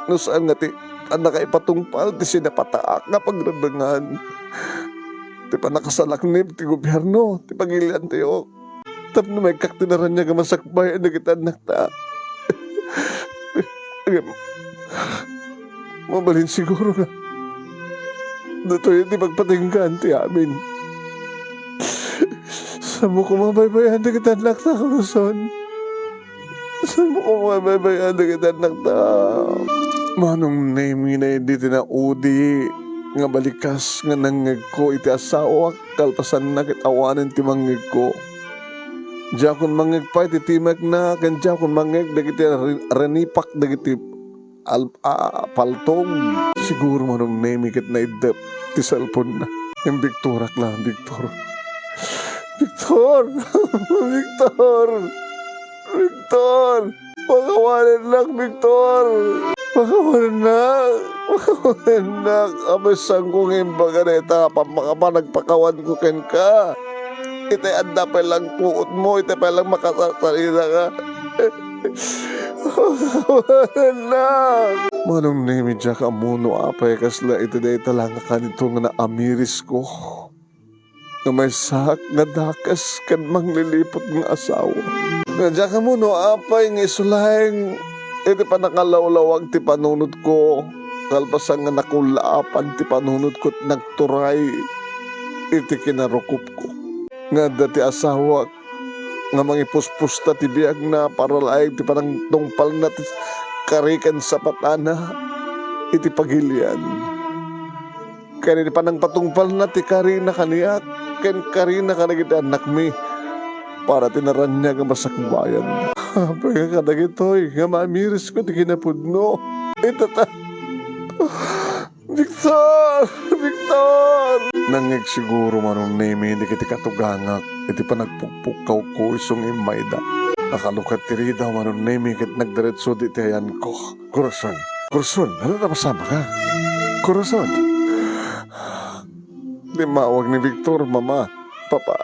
no saan nga ti pannakaipatungpal ti sinapataak nga pagrebengan, ti pannakasalaknib ti gobierno, ti pagiliantayo. Tapno maikkak ti naraniag a masakbayan dagiti annakta. Ngem, mabalin siguro nga datoy ti pagpatinggaan ti amin. Saanmo koma baybay-an dagiti annakta, korason. Saanmo koma baybay-an dagiti annakta. Manong Nemi, idi ti naudi nga balikas nga nangngegko iti asawak, kalpasanna ket awanen ti mangngegko. Diakon mangngeg pay ti timekna, ken diakon mangngeg dagiti ri-, rinipak dagiti al-, a-, a-, paltog. Siguro Manong Nemi ket naiddep ti cellphone-na. Ngem Victorak la, Victor. Victor! Victor! Victor! Pakawanennak, Victor! Pakawanennak! Pakawanennak! Apay, saanko nga imbaga dayta a pammakapa nagpakawanko kenka? Itay adda pay lang puotmo, itay pay lang makasarsaritaka. Pakawanennak! Manong Nemi, diak ammo no apay kasla iti dayta la nga kanito nga naamirisko nga maysaak nga dakes ken mangliliput nga asawa. Nga diak ammo no apay nga isu laeng iti pannakalawlawag ti panunotko, kalpasan nga nakullaapan ti panunotko ket nagturay iti kinarukopko. Nga adda ti asawak nga mangipuspusta ti biagna para laeng ti panangtungpalna ti kari ken sapatana iti pagilian. Ken iti panangpatungpalna ti karina kaniak ken karina kadagiti annakmi para ti naraniag a masakbayan. Apay nga kadagitoy nga maamirisko ti kinapudno? Itata, Victor! Victor! Nangngeg siguro Manong Nemi dagiti katugangak iti panagpukpukkawko isu nga immayda. Nakalukat ti ridaw Manong Nemi ket nagdiretso iti ayanko. Corazon, Corazon, ania ti napasamak? Corazon! Timmawag ni Victor, Mama, Papa,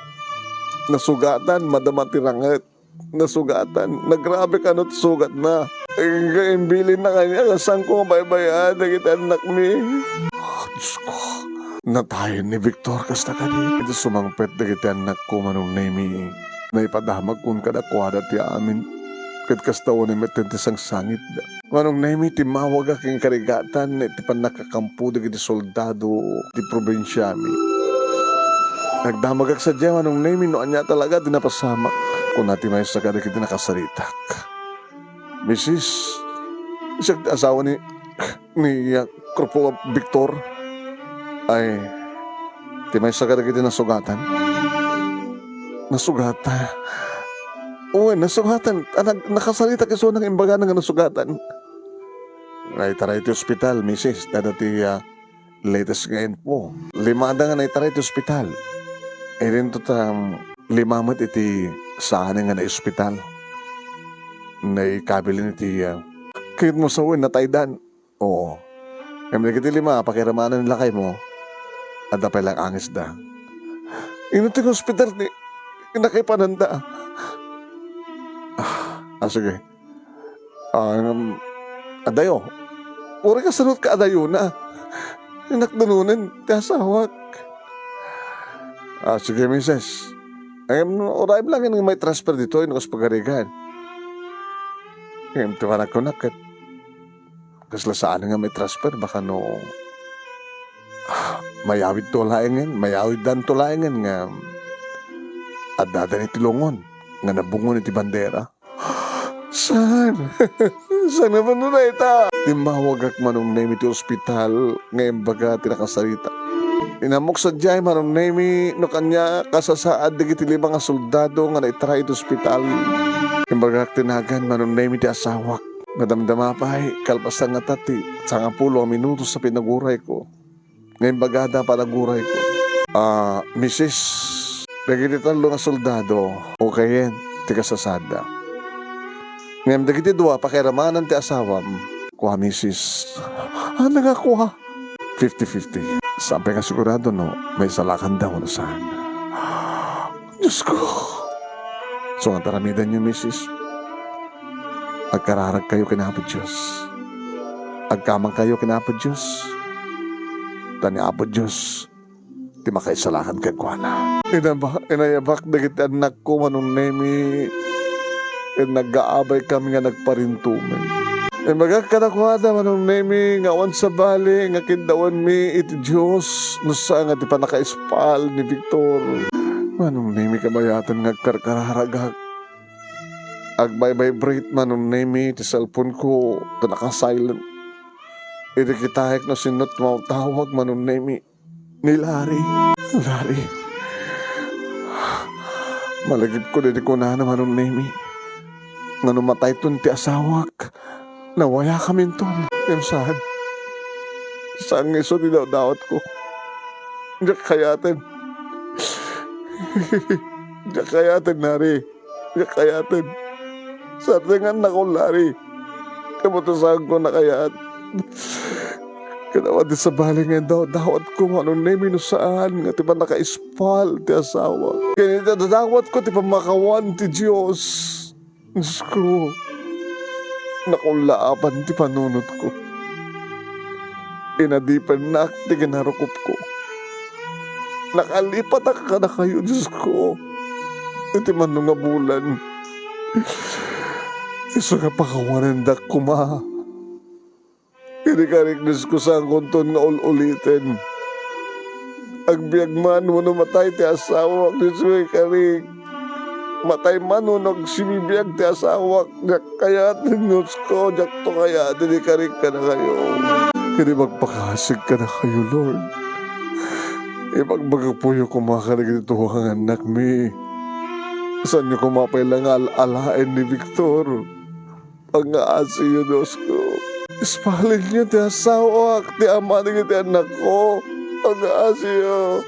nasugatan, madama ti ranget. Nasugatan. Nagrabe kano ti sugatna. Nga imbilinna kaniak a saanko nga baybay-an dagiti annakmi. Ah, Diosko. Natayen ni Victor kasta kadi. Iti sumangpet dagiti annakko, Manong Nemi, naipadamagkon kadakuada ti amin. Ket kasta unay met ti sangsangitda. Manong Nemi, timmawagak ken karigatan iti pannakakampo dagiti soldado ti probinsiami. Nagdamagak sadiay, Manong Nemi, no ania talaga ti napasamak. Kuna ti maysa kadagiti nakasaritak, Misis, siak ti asawa ni, ni, ah, Corporal Victor. Ay, ti maysa kadagiti nasugatan. Nasugatan? Wen, nasugatan. Ah, nag-, nakasaritak isuna nga imbagana nga nasugatan. Naitaray ti ospital, Misis, dayta ti, ah, latest nga info. Limada nga naitaray ti ospital. Idinto ta, um, lima met iti saanen nga naospital. Naikabilin iti, ah, kayatmo sa wen, nataydan. Oo. Ngem dagiti lima, pakiaramanan ni lakaymo, adda pay lang angisda. Inno ti ospital ti nakaipananda? Ah, ah, sige. Ah, ngem, adayo. Uray kasano ti kaadayona? Innak dunonen ti asawak. Ah, sige, Misis. Ngem, uray lang nga mai-transfer ditoy, no kas pagarigan. Ngem, ti panagkunak ket, kasla saan nga mai-transfer, baka no, ah, mayawidto laengen, mayawiddanto laengen nga addadan iti lungon nga nabungon iti bandera. Saan? Saan nga banno dayta? Timmawagak, Manong Nemi, ti ospital nga imbaga ti nakasarita. Inammok sadiay, Manong Nemi, no kaniak a sasaad dagiti lima nga soldado nga naitaray iti ospital. Imbagak ti nagan, Manong Nemi, ti asawak. Nadamdama pay, kalpasan ngata ti sangapulo a minutos a pinagurayko. Nga imbagada, panagurayko. Ah, Misis, dagiti tallo nga soldado, okayen ti kasasaadda. Ngem dagiti dua, pakiaramanan ti asawam. Kua, Misis. Ania nga kua? Fifty fifty. Tampay nga sigurado no maisalakanda wenno saan. Diosko! So, nga taramidanyo, misis. Agkararagkayo ken Apo Dios. Agkamangkayo ken Apo Dios. Ta ni Apo Dios ti makaisalakan kenkuana. Inaba-, inayabak dagiti annakko, Manong Nemi, ken nagaabaykami nga nagparintumen. Imbagak kadakuada, Manong Nemi, nga awan sabali nga kiddawanmi iti Dios no saan nga ti pannakaispal ni Victor. Manong Nemi, kabayatan nga agkarkararagak. Agvibrate, Manong Nemi, ti cellphone-ko ta naka-silent. Idi kitaek no sinno ti tumawtawag, Manong Nemi. Ni Larry. Larry. Malagipko daydi kunana, Manong Nemi, nga no matayton ti asawak, nawayakaminton. Ngem saan. Saan nga isu ti dawdawatko. Diak kayaten. Diak kayaten, Larry. Diak kayaten. Sardengan nakon, Larry. Ket saanko a kayat. Ket awan ti sabali nga indawdawatko, Manong Nemi, no saan nga ti pannakaispal ti asawa. Ken iti dadawatko ti pammakawan ti Dios. Diosko, nakullaaban ti panunotko. Inadipennak ti kinarukopko. Nakalipatak kadakayo, Diosko, iti mano nga bulan. Isu nga pakawanendak koma. Ikarik, Diosko, saankonton nga ul-uliten. Agbiag man wenno matay ti asawak, Diosko, ikarik. Matay man wenno agsibibiag ti asawak, diak kayaten, Diosko, diakto kayaten, ikarik, kadakayo. Ket agpakasig kadakayo, Lord. Ipagbagakpoyo koma kadagiti tua nga annakmi. Saanyo koma pay la nga al-alaen ni Victor. Pangngaasiyo, Diosko. Ispalenyo ti asawak, ti ama dagiti annakko. Pangngaasiyo.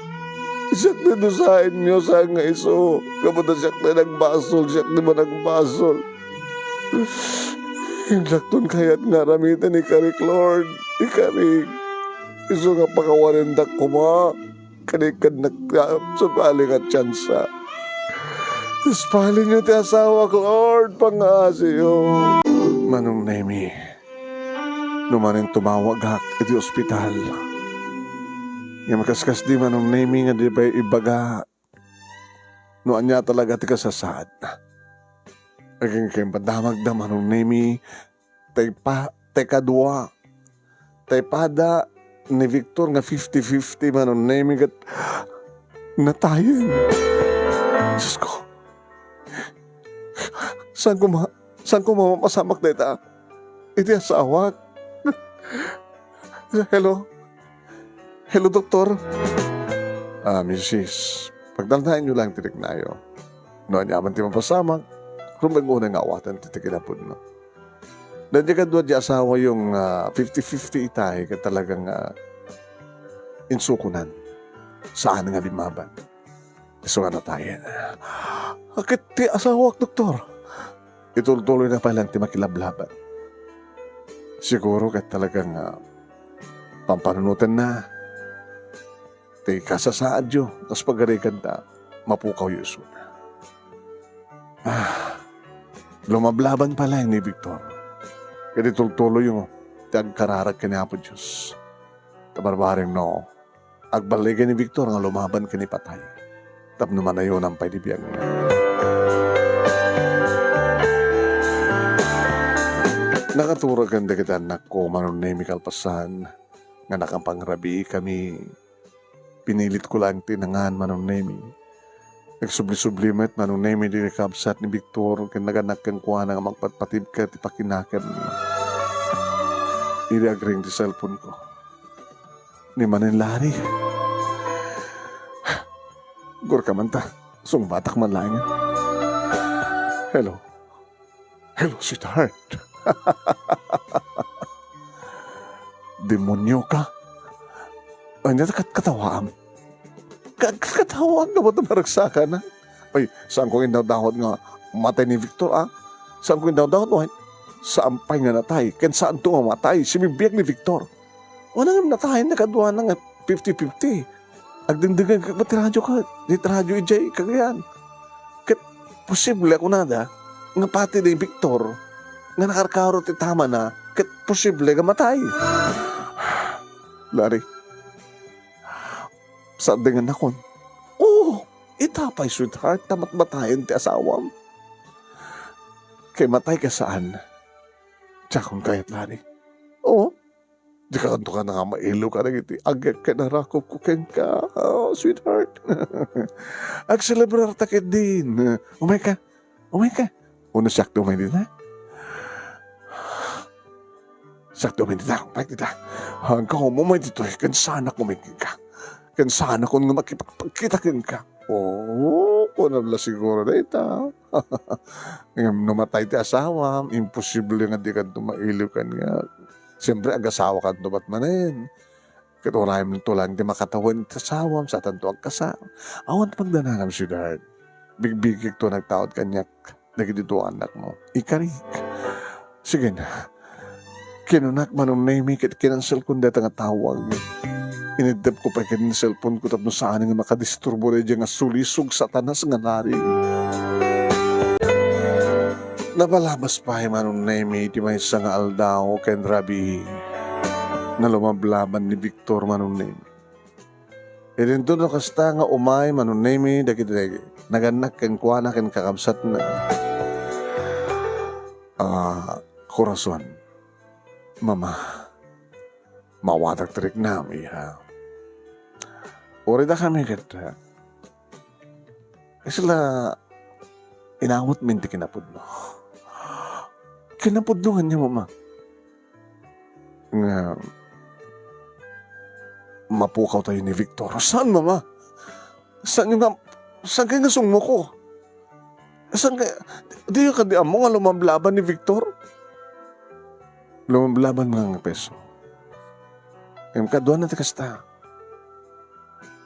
Siak ti dusaenyo, saan nga isu. Gapu ta siak ti nagbasol, siak ti managbasol. Indakton kayat nga aramiden, ikarik, Lord. Ikarik. Isu nga pakawanendak koma. Kadi ken nagkasubali nga tiansa. Ispalenyo ti asawak, Lord, pangngaasiyo. Manong Nemi, no manen tumawagak iti ospital, ngem kaskasdi, Manong Nemi, nga di pay ibaga no ania talaga ti kasasaadna. Agingga ken padamagda, Manong Nemi, tay pa-, tay kadua, tay pada ni Victor nga fifty fifty, Manong Nemi, ket natayen. Diosko. Saan koma, saan koma mapasamak dayta iti asawak? Hello? Hello, doktor? Ah, misis, pagtalnaenyo lang ti riknayo. No aniaman ti mapasamak, rumbeng unay nga awaten ti, ti kinapudno. Daydi kadua di asawayo nga fifty fifty itay, ket talaga nga insukonan. Saan nga limmaban. Isu nga natayen. Ket ti asawak, doktor? Itultuloyna pay lang ti makilablaban. Siguro ket talaga nga pampanunotenna ti kasasaadyo, kas pagarikanta, mapukawyo isuna. Ah, lumablaban pay laeng ni Victor. Ket itultuloyyo ti agkararag ken Apo Dios. Ta barbareng no agballigay ni Victor nga lumaban ken ipatay tapno manayonan pay ti biagna. Nakaturag ken dagiti annakko, Manong Nemi, kalpasan nga nakapangrabiikami. Pinilitko laeng ti nangan, Manong Nemi. Nagsubli-subli met, Manong Nemi, dagiti kabsat ni Victor ken naganak kenkuana nga mangpatpatibker ti pakinakem. Idi agring ti cellphone-ko, ni manen Larry. Gurka man ta, sungbatak man laengen. Hello. Hello, sweetheart. Demonyo ka? Ania ti kat-, katawaam? Ka-, katawaam nga ba't maragsakan, ha? Ay, saanko nga indawdawat nga matay ni Victor, ah? Saanko nga indawdawat, wen? Saan pay nga natay, ken saanto nga matay, sibibiag ni Victor. Wen, ngem natayen ti kaduana nga fifty fifty. Agdengdengngeg met ti radio ket, ti radio idiay Cagayan. Ket posible a kunada nga pati ni Victor nga nakarkaro ti tamana ket posible nga matay. Larry, sardengannakon. Oh, ita pay, sweetheart, ta matmatayen ti asawam. Kay matay ka saan. Diakon kayat, Larry. Oh, dika kanto nga mailiw kadagiti agek ken arakupko kenka, oh, sweetheart. Agselebrarta ketdin. Umayka. Umayka. Uno, siak ti umay dita. Siak ti umay dita. Umay dita. Hangka umay ditoy. Ken saanak umay kenka. Ken saanakon nga makipagkita kenka. Oo, kunam la siguro dayta. Ngem no matay ti asawam, imposible nga dikanto mailiw kaniak. Siempre, agasawakanto met manen. Ket urayemto laeng ti makatawen iti asawam, saantanto agkasar. Awan pagdanagam, sweetheart. Bigbigikto nagtaud kaniak dagiti dua annakmo. Ikarik. Sige na. Kinunak, Manong Nemy, ket kinanselkon dayta nga tawag. Iniddepko pay ket ni cellphone-ko tapno saan nga makadisturbo daydiay nga sulisog Satanas nga naring. Napalabas pay, Manong Nemy, ti maysa nga aldaw ken rabii nga lumablaban ni Victor, Manong Nemy. Idinto no kasta nga umay, Manong Nemy, dagiti nagannak kenkuana ken kakabsatna. Ah, Corazon, Mama, maawatak ti riknam, iha. Uray dakami ket, ah, isla inawatmin ti kinapudno. Kinapudno ania, Mama? Nga mapukaw tayo ni Victor. Saan, Mama? Saan nga, saan kay nga summuko? Saan kay, diyo kadi ammo nga lumablaban ni Victor? Lumablaban nga nga peso. Ngem kaduana ti kasta.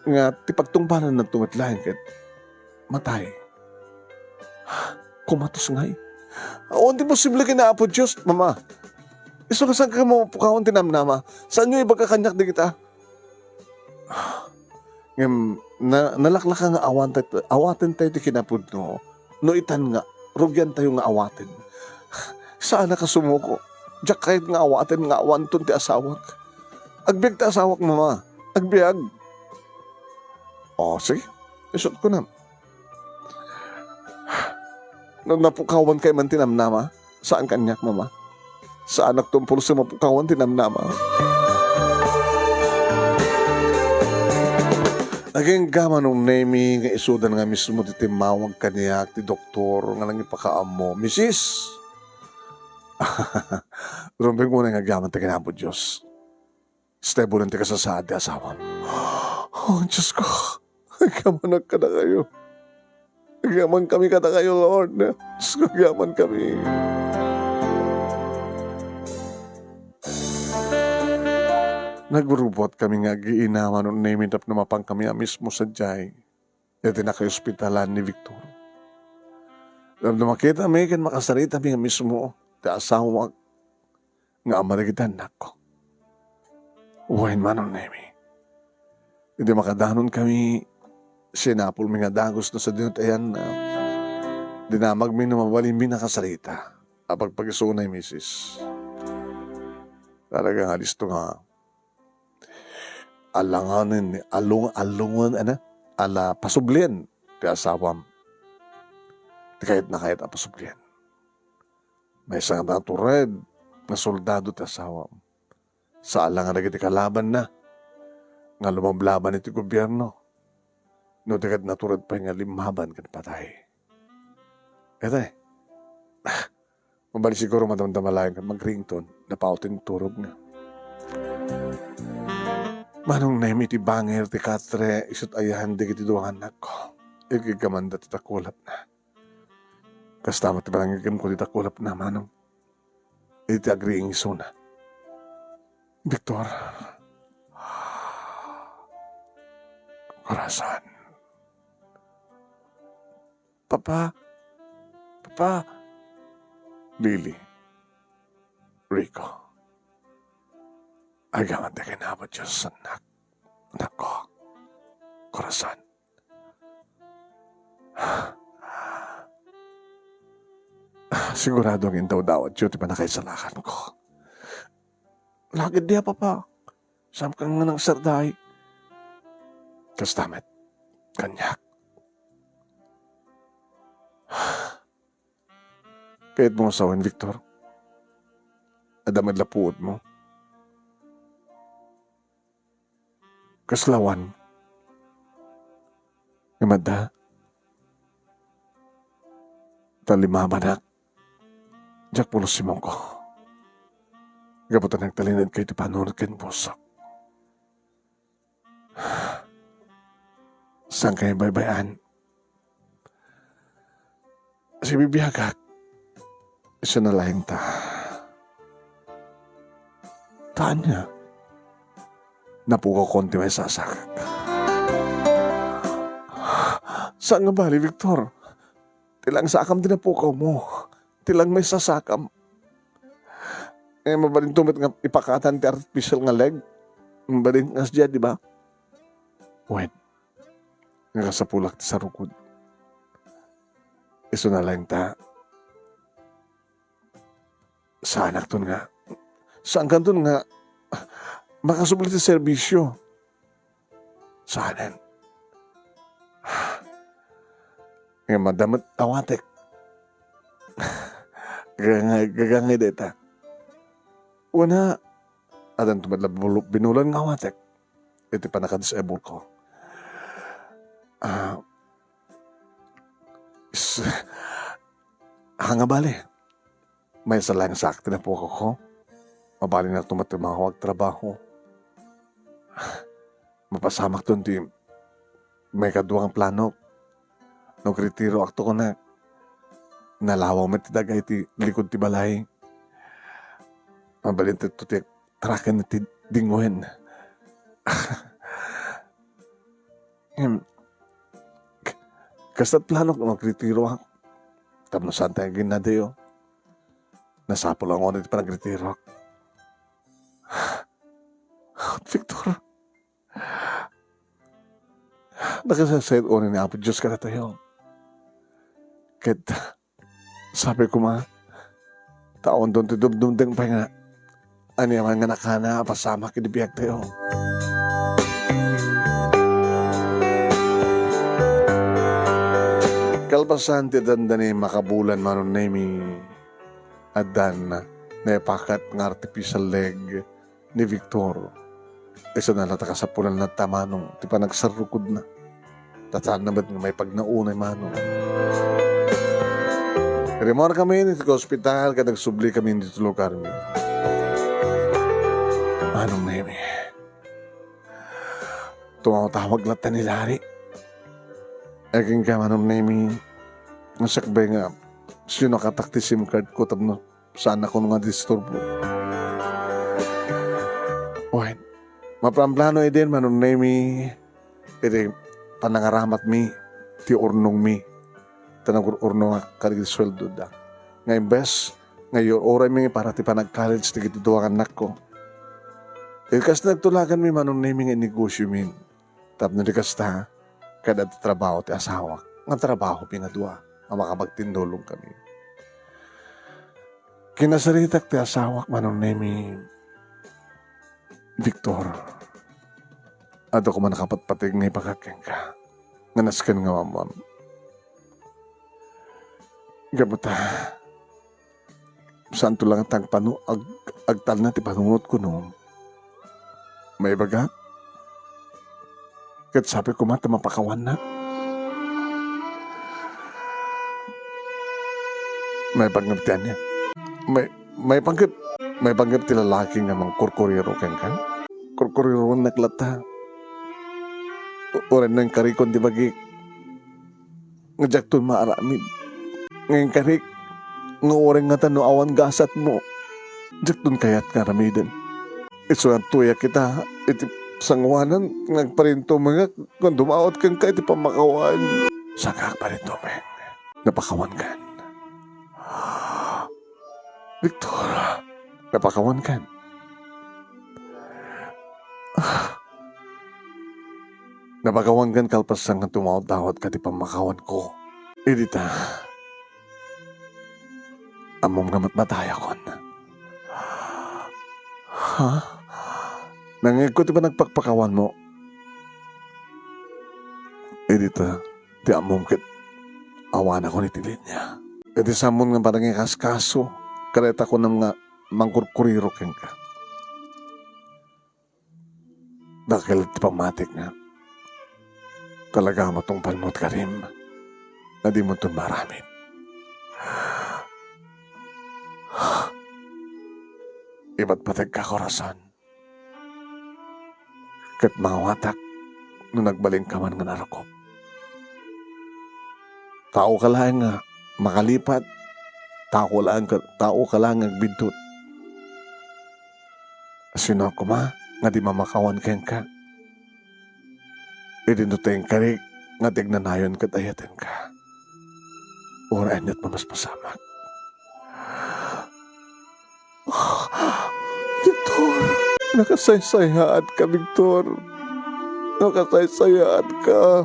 Nga ti pagtungpalan na tumet laeng ket matay. Kumatos ngay? Awan ti posible ken Apo Dios, Mama. Isu nga saan ka mapukawan ti namnama? Saanyo ibaga kaniak dagita? Ngem, na-, nalaklaka nga awan tay-, awaten tayo ti kinapudno. No itan nga, rugian tayo nga awaten. Saan a kasumuko. Diak kayat nga awaten nga awanton ti asawak. Agbiag ti asawak, Mama. Agbiag. O, sige. Isut ko na. No napukawan kay man ti namnama, saan kaniak, Mama? Saanak tumpul sa mapukawan ti namnama. Agingga, Manong Nemy, nga isudan nga mismo ti timmawag kaniak ti doktor nga nangipakaammo, Misis. Rumbeng mo na nga agyaman ti kinapudno Dios. Stable ti kasasaad ti asawam. Oh, Diyos ko. Agyamanak kadakayo. Agyaman kami kadakayo, Lord. Diyos ko, agyaman kami. Nagrubot kami nga agiinaman, Manong Nemy, tapno mapan kami a mismo sadiay iti nakaospitalan ni Victor. Tapno makita mi ken makasarita mi nga mismo ti asawak nga ama dagiti annakko. Wen, Manong Nemy, idi makadanon kami, sinapulmi nga dagus no sadino ti ayanna. Dinamagmi no mabalinmi nakasarita. Apagpagisuna ni Misis. Talaga nga listo nga alanganin, alung-, alungon, ano? Ala, pasublien ti asawam. Ti kayat na kayat a pasublien. Maysa nga natured nga soldado ti asawam. Saan la nga dagiti kalabanna nga lumablaban iti gobierno, no di ket natured pay nga limmaban ken patay. Ete, ah, mabalin siguro madamdama laeng ket magrington, napaw ti inturogna. Manong Nemy, ti bangir ti katre, isut' ayahan dagiti dua nga annakko. Igiggamanda ti takulapna. Kasta met ti panangigimko ti takulapna, Manong. Iti agriing isuna. Victor. Corazon. Papa. Papa. Lily. Rico. Agyamanak ken Apo Dios, annak. Nako, korason. Sigurado nga indawdawatyo ti pannakaisalakanko. Lagid dia, Papa. Saan ka nga nagsarday? Kasta met, kaniak. Kayatmo nga sawen, Victor? Adda met la puotmo? Kasla awan? Ngem adda. Ta limabanak. Diak pulos Simonko. Gapu ta nagtalinaedkayo ti panunot ken puso. Saan kayo baybay-an? Sibibiagak, isu na laeng ta. Ania? Napukawkon ti maisasakak. Saan nga bali, Victor? Ti langsakam ti napukawmo. Ti lang maisasakam. Eh, mabalinto met nga ipakatan ti artificial nga leg. Mabalin nga siya, di ba? Wen, nga kasapulak ti sarukod. Isu na laeng ta. Saanakton nga, saankanton nga makasubli ti serbisyo. Saanen. Nga madamot awatek. Gagangay, gagangay dayta. Wen a, addanto met la bulu-, binulan nga awatek iti pannakadisable ko. Ah, s-, ania nga bali? Maysa laeng sa ti napukawko. Mabalinakto met ti mangawag trabaho. Mapasamakton ti maikadua nga planok. No agretiroakto, kunak, nalawa met ti daga iti likud ti balay. Mabalinto ti traken ti dingwen. Ngem, k-, kasta ti planok no agretiroak. Tapno saan ti aginnadayo. Nasapul a ngoni ti panagretiroak. Victor, nakasaysayat unay ni Apo Dios kadatayo. Ket sabi koma, ta awanton ti dumdumdeng pay nga ania man nga nakana a pasamak iti biagtayo. Kalpasan ti dandani makabulan, Manong Nemy, addan naipakat nga artificial leg ni Victor. Isu na la ta kasapulan latta, Manong, ti panagsarrukodna. Ta saanna met nga maipagna unay, Manong. Rimmuarkami iti ospital ket nagsublikamin ditoy lugarmi. Manong Nemy, tumawtawag latta ni Larry. Ay, kenka, Manong Nemy, nga sakbay nga sinakatak ti SIM card ko tapno saan a kuno nga disturbo. Wen, maplanplano idin, Manong Nemy, iti panangaramatmi ti urnongmi, ta nagur-urnongak kadagiti sueldoda. Nga imbes nga iur-uraymi para ti panag-college dagiti dua nga annakko, iti kas nagtulaganmi, Manong Nemy, nga innegosiomin. Tapno di kasta, ket adda trabaho ti asawak, nga trabaho pinadua, a makapagtindulongkami. Kinasaritak ti asawak, Manong Nemy, Victor. Adu koma nakapatpateg nga ibagak kenka, nga nasken nga Ammom. Gapu ta, saanto la nga ti agpanu-, ag-, agtalna ti panunotko no maibagak. Ket sabi koma ta mapakawannak. Maipanggep ti ania? May, maipanggep, maipanggep ti lalaki nga mangkurkuriro kenka? Kurkuriroennak latta. U-, uray no inkarikon ti bagik nga diakton maaramid. Nga inkarik nga uray ngata no awan gasatmo, diakton kayat nga aramiden. Isu nga agtuyak ita iti sangoanan nga agparintumengak nga dumawat kenka iti pammakawan. Saan nga agparintumeng? Napakawankan. Victor, napakawankan. Napakawan ken kalpasan nga tumawdaw ket ti pammakawanko. Idi ta, ammom nga matmatayakon. Ha? Nangngegko ti panagpakpakawanmo. Idi ta, ti ammom ket awanakon iti linia. Iti sammon nga panangikaskaso, kadayta kunam nga mangkurkuriro kenka. Dakkel ti pammatik nga talaga matungpalmo ti karim nga dimonton maaramid. Ipatpategka, korason, ket mangawatak no nagbalinka man nga narukob. Taoka laeng nga makalipat, taoka laeng ka, taoka laeng nga agbiddut. Sino koma nga di mamakawan kenka? Idi no ta inkarik nga ti agnanayon ket ayatenka, uray ania't mamaspasamak. Victor, nakasaysayaatka, Victor. Nakasaysayaatka.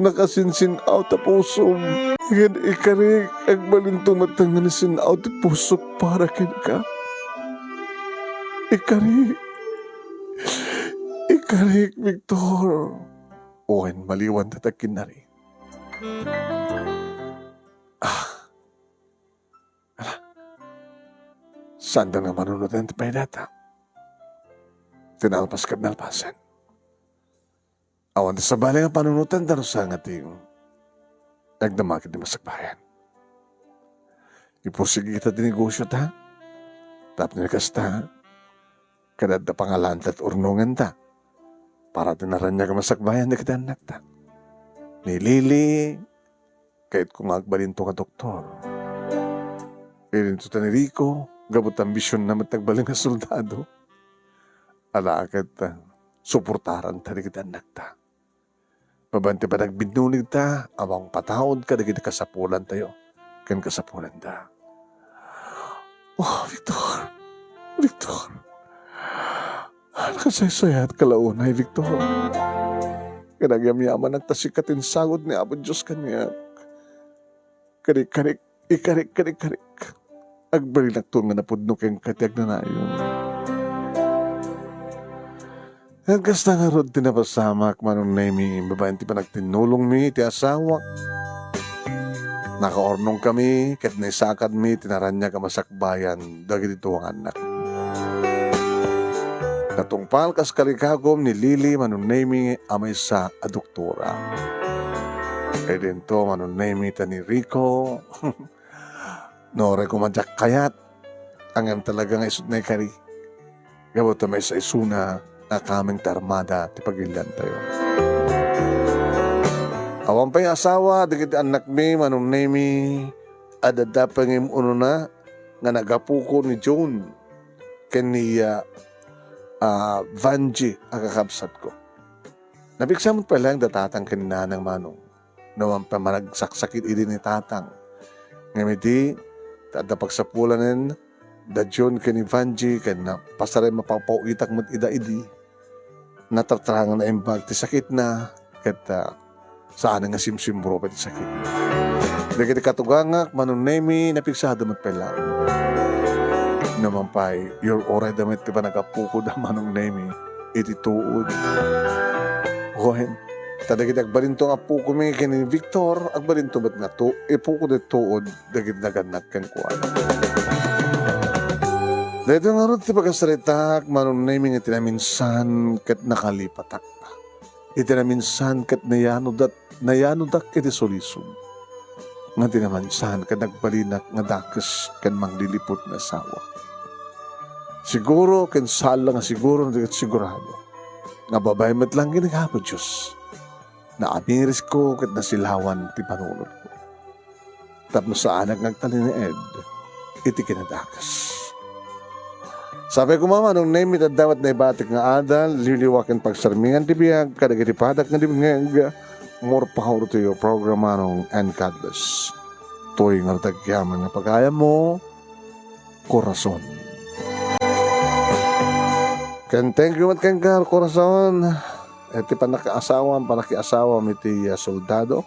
Nakasinsin-aw ta pusom. Ngem ikarik, agbalinto met nga nasin-aw ti pusok para kenka. Ikarik. Ikarik, Victor. Wen, maliwan ta agkinnari. Ah. Ala. Saan nga manunoten ti paydata? Ti nalpas ket nalpasen. Awan ti sabali nga panunoten ta no saan nga ti agdama iti masakbayan. Ipursigi ta ti negosio ta. Tapno kasta, kada adda pangalan ta urnongen ta. Para ti naraniag a masakbayan dagiti annakta. Ni Lily, kayatko nga agbalinto nga doktor. Idinto ta ni Rico, gapu ta ambisionna met agbalin nga soldado. Ala ket, ah, suportaran ta dagiti annakta. Babaen ti panagbinnunigta a mangpataud kadagiti kasapulantayo ken kasapulanda. Oh, Victor! Victor! Nakasaysayaatka la unay, Victor. Ket agyamyamanak ta sika ti insagod ni Apo Dios kaniak. Karik, karik, ikarik, karik, karik. Agbalinakton nga napudno kenka ti agnanayon. Ket kasta ngarud ti napasamak, Manong Nemy, babaen ti panagtinnulongmi iti asawak. Nakaurnongkami ket naisakadmi ti naraniag a masakbayan dagiti duangannak. Natungpal kas kalikagum ni Lily, Manong Nemy, a maysa a doktora. Idinto, Manong Nemy, ta ni Rico, no, uray koma diak kayat, ngem talaga nga isut' naikari. Gapu ta maysa isuna nga kameng ti armada ti pagiliantayo. Awan pay nga asawa dagiti annakmi, Manong Nemy, adda pay nga im-unona nga nagapoko ni John ken ni, ah, ah, Vangie a kakabsatko. Napigsa met pay laeng da tatang ken ni nanang, Manong. No, awan pay managsaksakit idi ni tatang. Ngem idi ta adda pagsapulanen da John ken ni Vangie ken na, pasaray mapapauitak met ida idi. Natartarang naimbag ti sakitna ket, ah, saan nga simsimro pay ti sakitna. Dagiti katugangak, Manong Nemy, napigsada met pay laeng. Numan pay, ur-urayda met ti panagapukoda, Manong Nemy, iti tuod. Wen, ta dagiti agbalinto nga apukomi ken ni Victor, agbalinto met nga tu-, ipuko ti tuod dagiti nagannak kenkuana. Daytoy ngarud ti pagasaritaak, Manong Nemy, nga ti naminsan ket nakalipatak. Iti naminsan ket nayanodak, nayanodak iti sulisog. Nga ti naminsan ket nagbalinak nga dakes ken mangliliput nga asawa. Siguro ken saan la nga siguro, no di ket sigurado, nga babaen met laeng ken ni Apo Dios. Naamirisko ket nasilawan ti panunotko. Tapno saanak nga agtalinaed iti kinadakes. Sapay koma, Manong Nemy, ta adda met naibatik nga adal, liwliwa ken pagsarmingan ti biag kadagiti padak nga dimngeg. More power to your program, Manong, and God bless. Toy nga rutag kiaman nga pagayammo, Corazon. Ken thank you met kenka, Corazon. eh, ti panakaasawam, panakiasawam iti, ah, soldado,